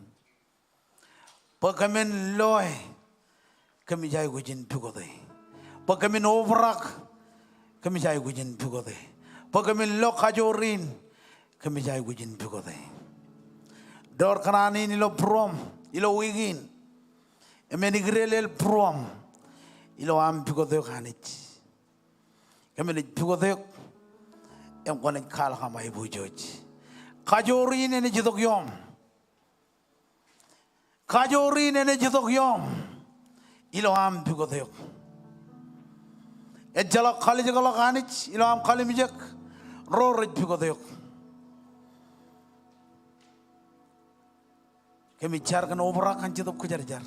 Bwe kōmin loe, kōmij aikuj in pukot e. Bwe kōmin obrak, kōmij aikuj in pukot e. Bwe kōmin lo kajoor in, kōmij aikuj in pukot e. Door kōṇaan in ilo būruōṃ ilo wiik in, im en ikdeḷeḷ būruōṃ ilo aṃ pukot eok Anij. Kōmij pukot eok im kwōnaaj kwaḷọk aṃ aiboojoj. Kajoor in enaaj itok ioṃ. Kajoor in enaaj itok ioṃ ilo aṃ pukot eok. Ejjeḷọk kalijekḷọk Anij ilo aṃ kalimjek ro rej pukot eok. Kōmij jar kōn obrak an Jetōb Kwōjarjar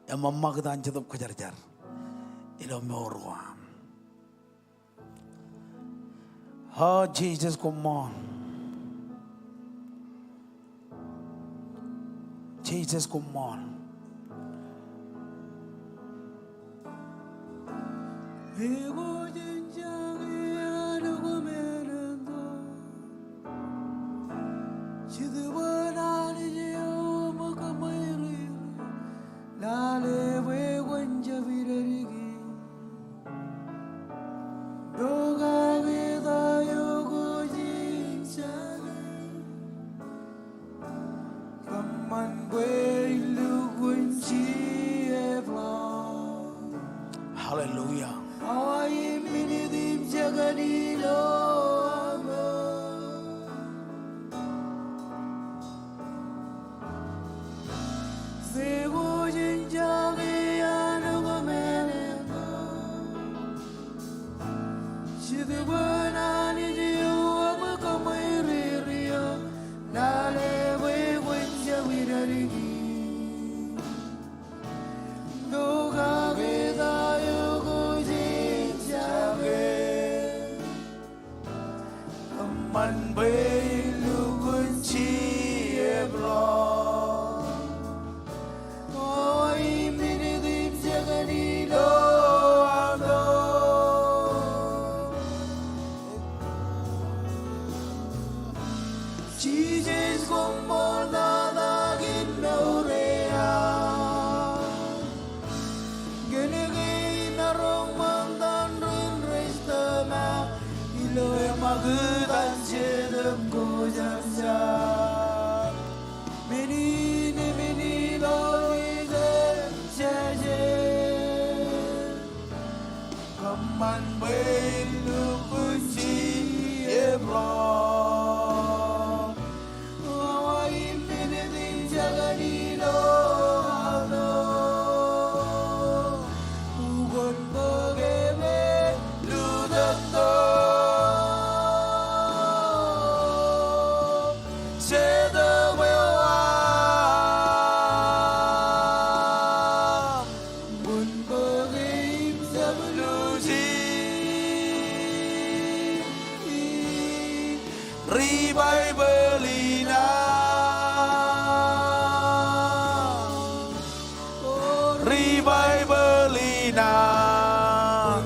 im eṃṃakūt an Jetōb Kwōjarjar ilo mour ko am. O Jisōs koṃṃool. Jisōs koṃṃool. Hallelujah. Revival in us. Revival in us.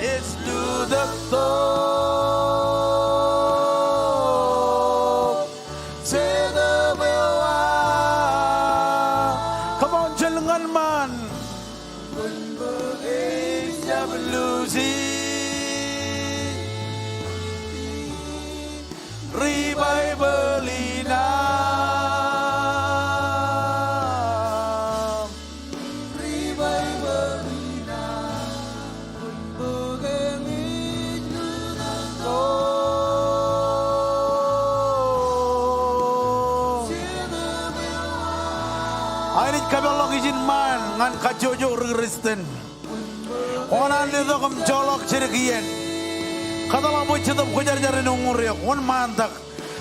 It's to the top. Come on, jen ñan ṃaan. Revival in us. Revival in us. Aelej kapeḷḷọk ijin ṃaan ñan kajjojo ri Kristian. Kōṇaan letok im joḷọk jidik iien. Kōtḷọk bwe Jetōb Kwōjarjar en uñūr eok. Wōnṃaantak.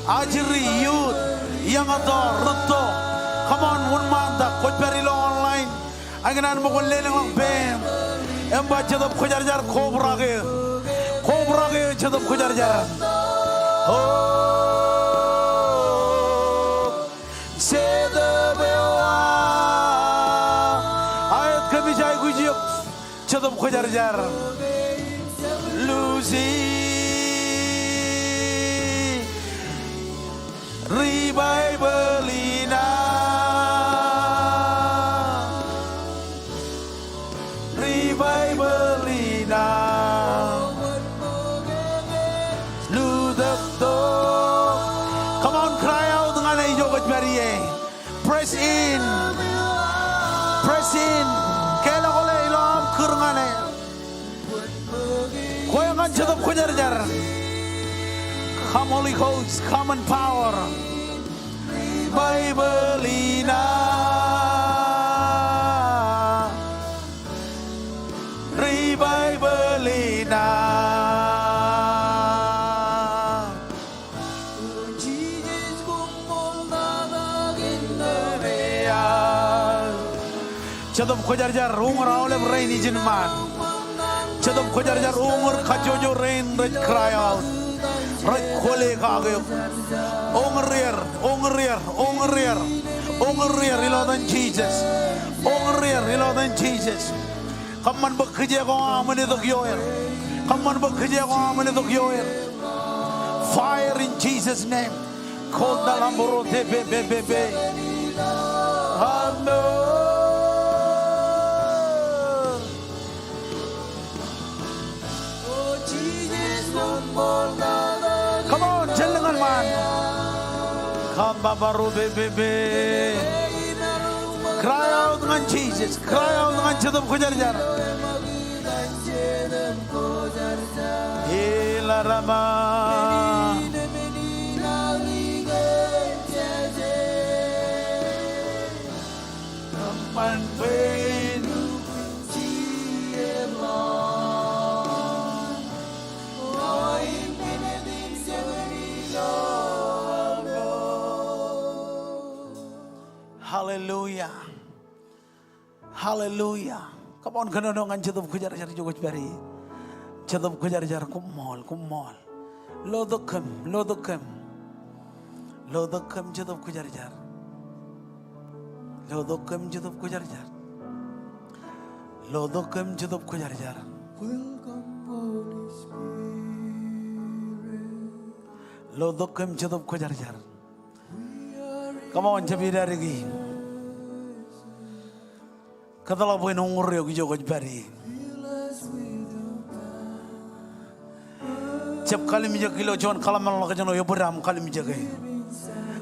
Ajri, youth, young adult, rūtto. Come on, wōnṃaantak. Kwōj pād ilo online. Ak ikōṇaan bwe kwōn lelōñḷọk peiṃ. Im ba Jetōb Kwōjarjar kobrak eō. Kobrak eō Jetōb Kwōjarjar. Oh. Jetōb eo aō. Aet kōmij aikuj eok. Jetōb Kwōjarjar. Lucy. Revival in us. Revival in us. Lutōk tok. Come on, cry out ñan e ijo kwōj pād ie. Press in. Press in. Kelọkḷọk ilo aṃ kūr ñan e. Kwe ñan Jetōb Kwōjarjar. Come, Holy Ghost, come in power. Revival in us. Revival in us. Jetōb Kwōjarjar, uñūr aolep rein ijin ṃaan. Jetōb Kwōjarjar, uñūr kajjojo rein rej cry out. Rej kwōle kake eok. Uñūr er, uñūr er, uñūr er. Uñūr er ilo etan Jisōs. Uñūr er ilo etan Jisōs. Kōṃṃan bwe kijeek eo aṃ en itok ioer. Kōṃṃan bwe kijeek eo aṃ en itok ioer. Fire in Jesus' name. Kōtḷọk ḷaṃpuru te pe pe pe pe. Amen. Come on, jen lōñ ñan ṃaan. Kōṃṃan ḷaṃpuru pe pe pe. Cry out ñan Jisōs. Cry out ñan Jetōb Kwōjarjar. Ilarama. Hallelujah. Hallelujah. Come on, kōnono ñan Jetōb Kwōjarjar ijo kwōj pād ie. Jetōb Kwōjarjar, koṃṃool, koṃṃool. Lotok kōm, lotok kōm. Lotok kōm Jetōb Kwōjarjar. Lotok kōm Jetōb Kwōjarjar. Lotok kōm Jetōb Kwōjarjar. Lotok kōm Jetōb Kwōjarjar. Come on, jab idadiki. Kōtḷọk bwe en uñūr eok ijo kwōj pād ie. Jab kallimjek ilo juon kōḷmānḷọkjeṇ eo, ebōd aṃ kallimjeke.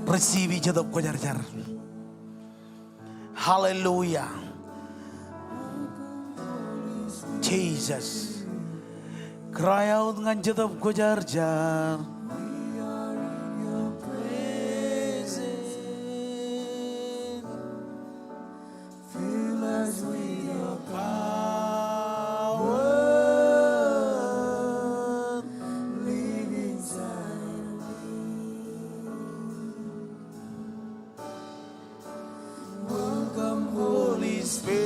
Receive Jetōb Kwōjarjar. Hallelujah. Jesus. Cry out ñan Jetōb Kwōjarjar. Spirit.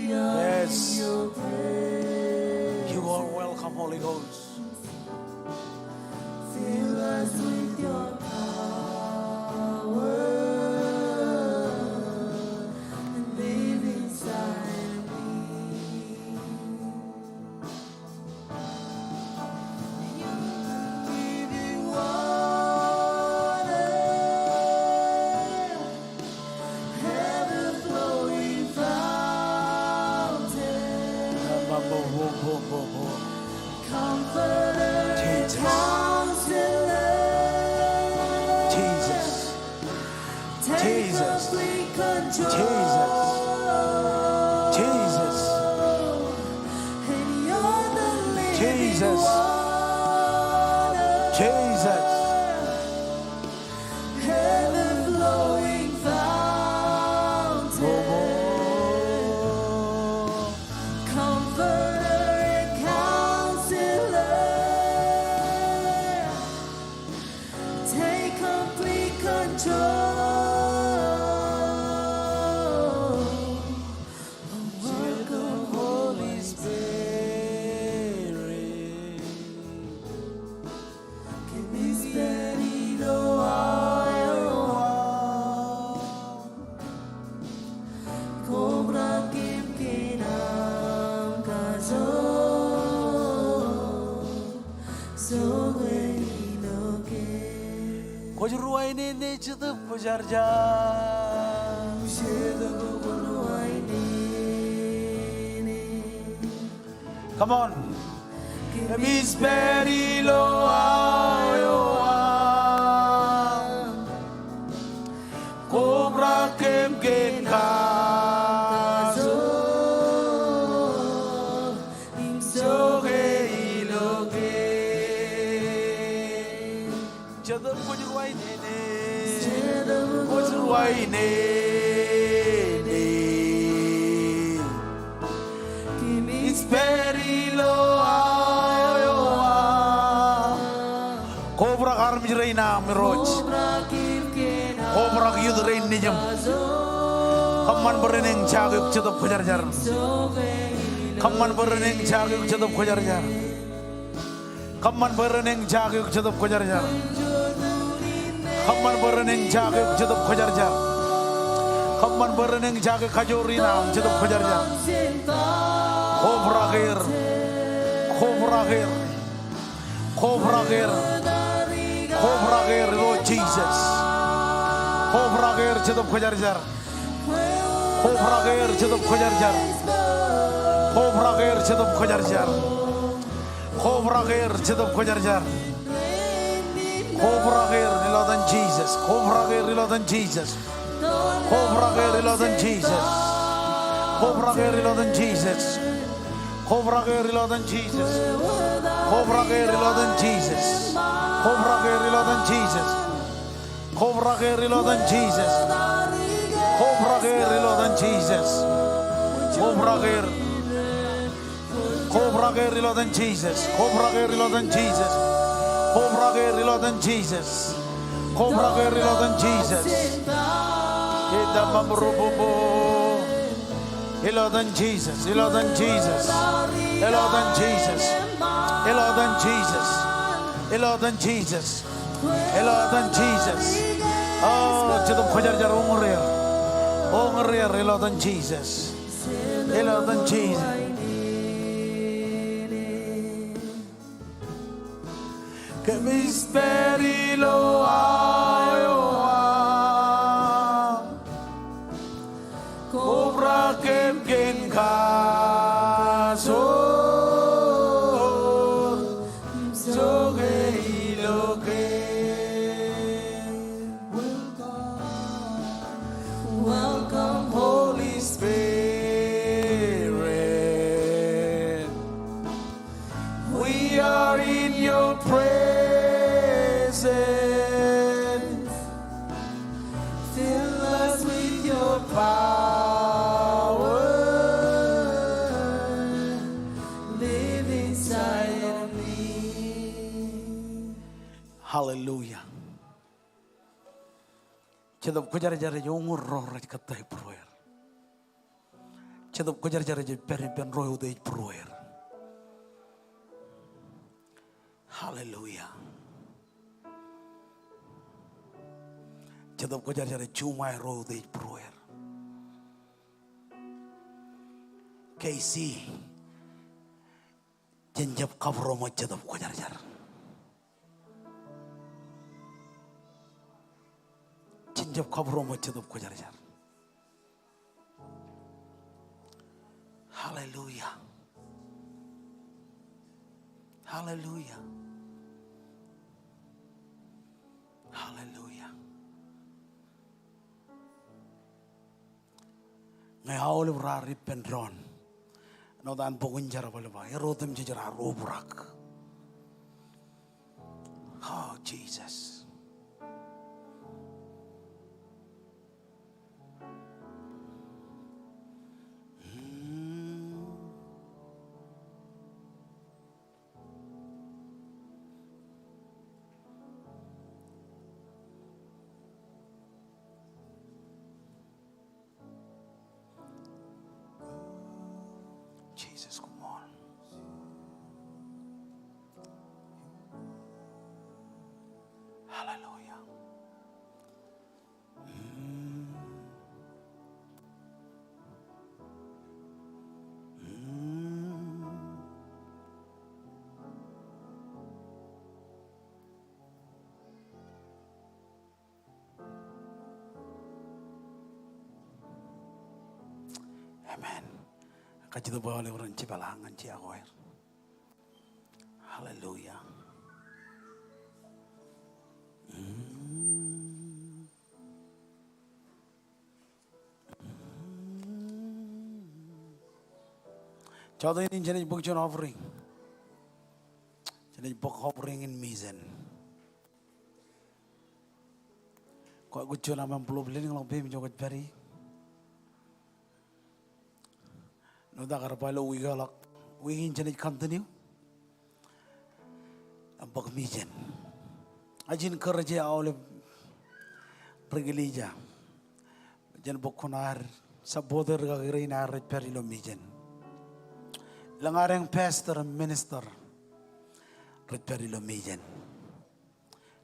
Yes. You are welcome, Holy Ghost. Fill us with your power and live inside of me. Jesus. Jesus. Jesus. Jesus. Jesus. Jesus. Take complete control. Welcome, Holy Spirit. Kōmij pād ilo aolep aṃ. Kobrak im kōn aṃ kajoor. Kwōj ruwainene Jetōb Kwōjarjar. Come on. Kōmij pād ilo aolep aṃ. Kobrak im kōn kajoor. Im jokwe ilo ke. Jetōb kwōj ruwainene. Kwōj ruwainene. Kōmij pād ilo aolep aṃ. Kobrak armej rein aṃ Irooj. Kobrak youth rein nejiṃ. Kōṃṃan bwe ren eñjake eok Jetōb Kwōjarjar. Kōṃṃan bwe ren eñjake eok Jetōb Kwōjarjar. Kōṃṃan bwe ren eñjake eok Jetōb Kwōjarjar. Kōṃṃan bwe ren eñjake eok Jetōb Kwōjarjar. Kōṃṃan bwe ren eñjake kajoor in aṃ Jetōb Kwōjarjar. Kobrak er. Kobrak er. Kobrak er. Kobrak er ilo Jesus. Kobrak er Jetōb Kwōjarjar. Kobrak er Jetōb Kwōjarjar. Kobrak er Jetōb Kwōjarjar. Kobrak er Jetōb Kwōjarjar. Kobrak er ilo etan Jesus. Kobrak er ilo etan Jesus. Kobrak er ilo etan Jesus. Kobrak er ilo etan Jesus. Kobrak er ilo etan Jesus. Kobrak er ilo etan Jesus. Kobrak er ilo etan Jesus. Kobrak er ilo etan Jesus. Kobrak er ilo etan Jesus. Kobrak er. Kobrak er ilo etan Jesus. Kobrak er ilo etan Jesus. Kobrak er ilo etan Jesus. Kobrak er ilo etan Jesus. Ita mamrobobo. Ilo etan Jesus. Ilo etan Jesus. Ilo etan Jesus. Ilo etan Jesus. Ilo etan Jesus. Ilo etan Jesus. O, Jetōb Kwōjarjar, oñor er. Oñor er ilo etan Jesus. Ilo etan Jesus. Kōmij pād ilo aolep aṃ. Kobrak im kōn kajoor. Jokwe ilo ke. Welcome, Holy Spirit. We are in your presence. Fill us with your power. Live inside of me. Hallelujah. Jetōb Kwōjarjar ej uññūr ro rej kōttāik būrueir. Jetōb Kwōjarjar ej pād ippān ro eutiej būrueir. Hallelujah. Jetōb Kwōjarjar ej juṃae ro eutiej būrueir. K C, jen jab kabūroṃōj Jetōb Kwōjarjar. Jen jab kabūroṃōj Jetōb Kwōjarjar. Hallelujah. Hallelujah. Hallelujah. Ñe aolep raar ippān doon, āinwōt an bok in jerbal ba, er otemjej raar obrak. Oh, Jesus. Mm. Jesus, come on. Hallelujah. Mm. Mm. Amen. Kajjitōk bwe aolep ren jepaḷ ñan jea ko aer. Hallelujah. Mm. Jọteen in jenaaj bōk juon offering. Jenaaj bōk offering in mission. Kwōj aikuj juon aṃ envelope, lelōñḷọk peiṃ ijo kwōj pād ie. Āinwōt aō kar ba ilo wiik eo ḷọk, wiik in jenaaj continue im bōk mission. Ij encourage aolep ri-eklejia, jen bōk kuṇaer support e rikaki rein aer rej pād ilo mission. Elōñ adeañ pastor im minister rej pād ilo mission.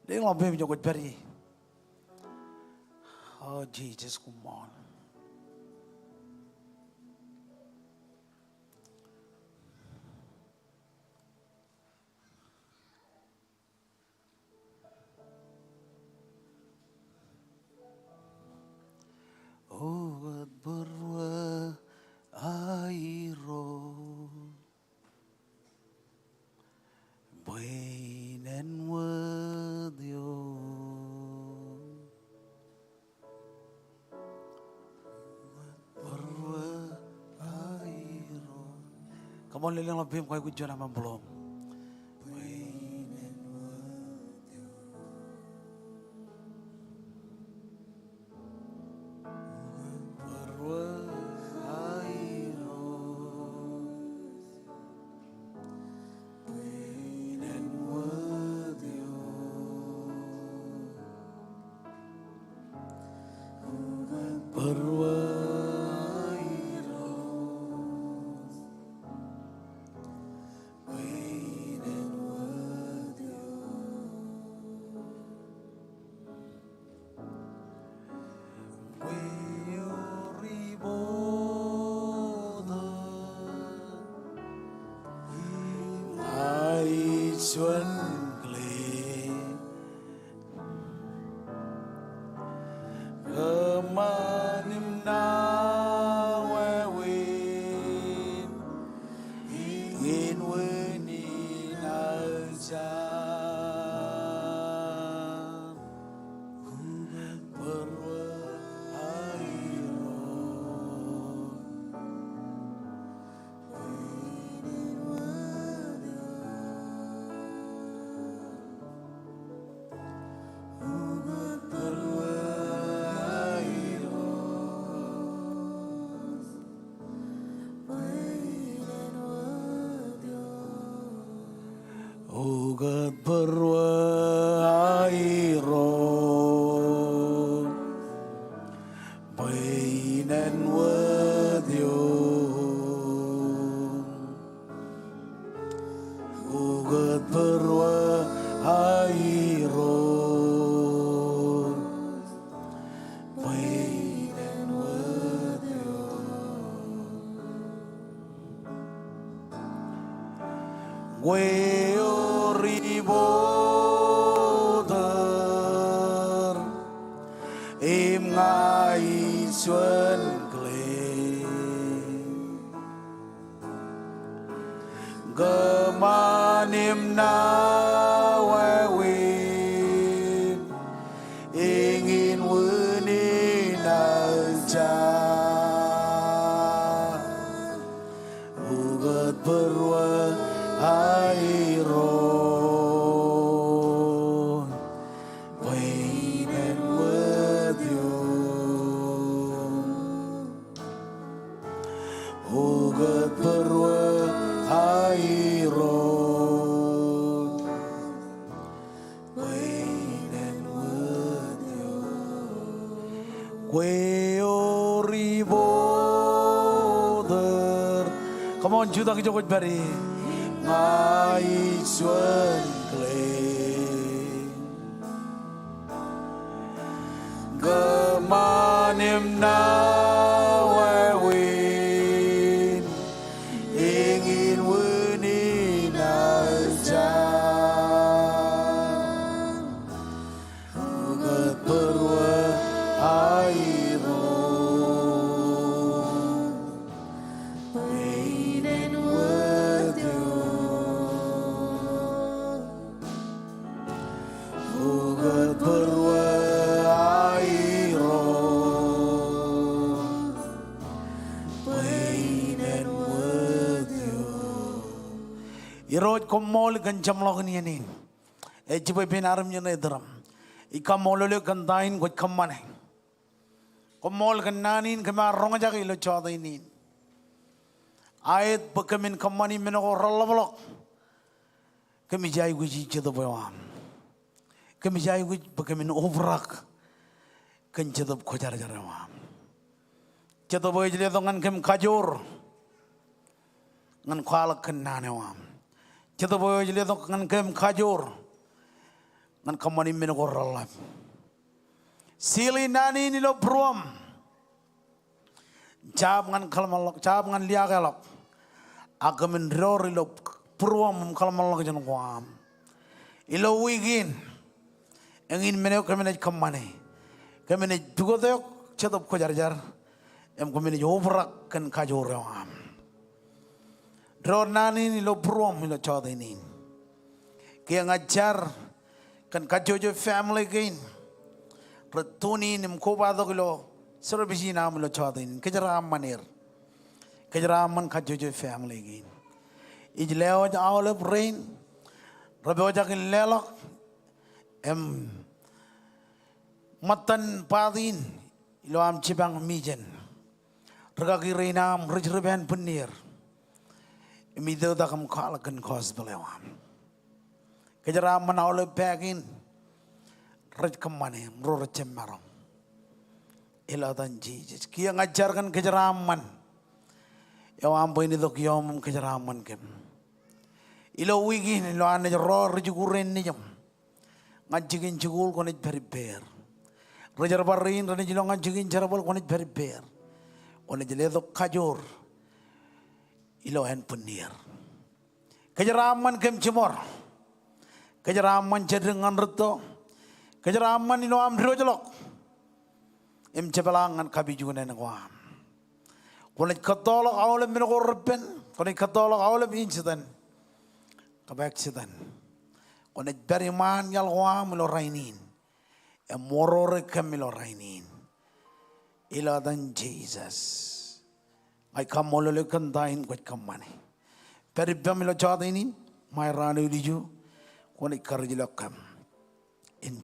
Lelōñḷọk peiṃ ijo kwōj pād ie. Oh, Jesus, come on. O, kwōj būruō, Irooj. Bwe in āinwōt eok. Come on, lelōñḷọk peiṃ, kwōj aikuj juon aṃ envelope. Kwe eo ri bōtōr im ña ij juon claim. Kōṃṃan im ṇa wāween eñin wūnin aō jaar. Ukōt būruō aō Irooj, bwe in āinwōt eok. Ukōt būruō aō Irooj, bwe in āinwōt eok. Kwe eo ri bōtōr. Come on, jutak ijo kwōj pād ie. Ña ij juon claim. Kōṃṃan im ṇa wāween eñin wūnin aō jaar. Ukōt būruō aō Irooj, bwe in āinwōt eok. Ukōt būruō aō Irooj, bwe in āinwōt eok. Irooj, koṃṃool kōn jeṃḷọkin iien in. Ej jibwe pein armej in rej iturūṃ. Ij kaṃṃoolol eok kōn ta in kwōj kōṃṃane. Koṃṃool kōn naan in kōm ar roñjake ilo jota in. Aet bwe kōmin kōṃṃani men ko reḷapḷọk. Kōmij aikuj ij Jetōb eo aṃ. Kōmij aikuj bwe kōmin obrak kōn Jetōb Kwōjarjar eo aṃ. Jetōb eo ej letok ñan kōm kajoor ñan kwaḷọk kōn naan eo aṃ. Jetōb eo ej letok ñan kōm kajoor ñan kōṃṃani men ko reḷap. Seal e naan in ilo būruōṃ. Jab ñan kōḷmānḷọk, jab ñan liaakḷọk. Ak kōmin door ilo būruōṃ im kōḷmānḷọkjeṇ ko aṃ. Ilo wiik in, eñin men eo kōmnaaj kōṃṃane. Kōmnaaj pukot eok Jetōb Kwōjarjar im kōmnaaj obrak kōn kajoor eo aṃ. Door naan in ilo būruōṃ ilo jota in. Kiiō ña ij jar kōn kajjojo family kein rej tune in im kobatok ilo service in aṃ ilo jota in. Kōjeraaṃṃan er. Kōjeraaṃṃan kajjojo family kein. Ij lewōj aolep rein rej pojak in leḷọk im ṃōttan party in ilo aṃ jipañ mission. Rikaki rein aṃ rej ri pān bwinnier im itoitak im kwaḷọk kōn gospel eo aṃ. Kōjeraaṃṃan aolep pā kein rej kōṃṃane im ro rej jab maroñ. Ilo etan Jisōs. Kiiō ña ij jar kōn kōjeraaṃṃan eo aṃ bwe en itok iom im kōjeraaṃṃan kōm. Ilo wiik in, ilo an naaj ro ri-jikuuḷ rein nejiṃ ñan jikin jikuuḷ, kwōnaaj pād ippāer. Ri-jerbal rein renaaj ilo ñan jikin jerbal, kwōnaaj pād ippāer. Kwōnaaj letok kajoor ilo ānbwinnier. Kōjeraaṃṃan kōm jiṃor. Kōjeraaṃṃan jatū ñan rūtto. Kōjeraaṃṃan ilo aṃ diwōjḷọk im jepḷaak ñan kapijuknen ko aṃ. Kwōnaaj kōttoḷọk aolep men ko repen. Kwōnaaj kōttoḷọk aolep incident kab accident. Kwōnaaj pād iṃaan iaḷ ko aṃ ilo rainin im orore kōm ilo rainin. Ilo etan Jisōs. Ña ij kaṃṃoolol eok kōn ta in kwōj kōṃṃane. Pād ippaṃ ilo jota in, ṃae raan eo ilju, kwōnaaj karijḷọk kōm.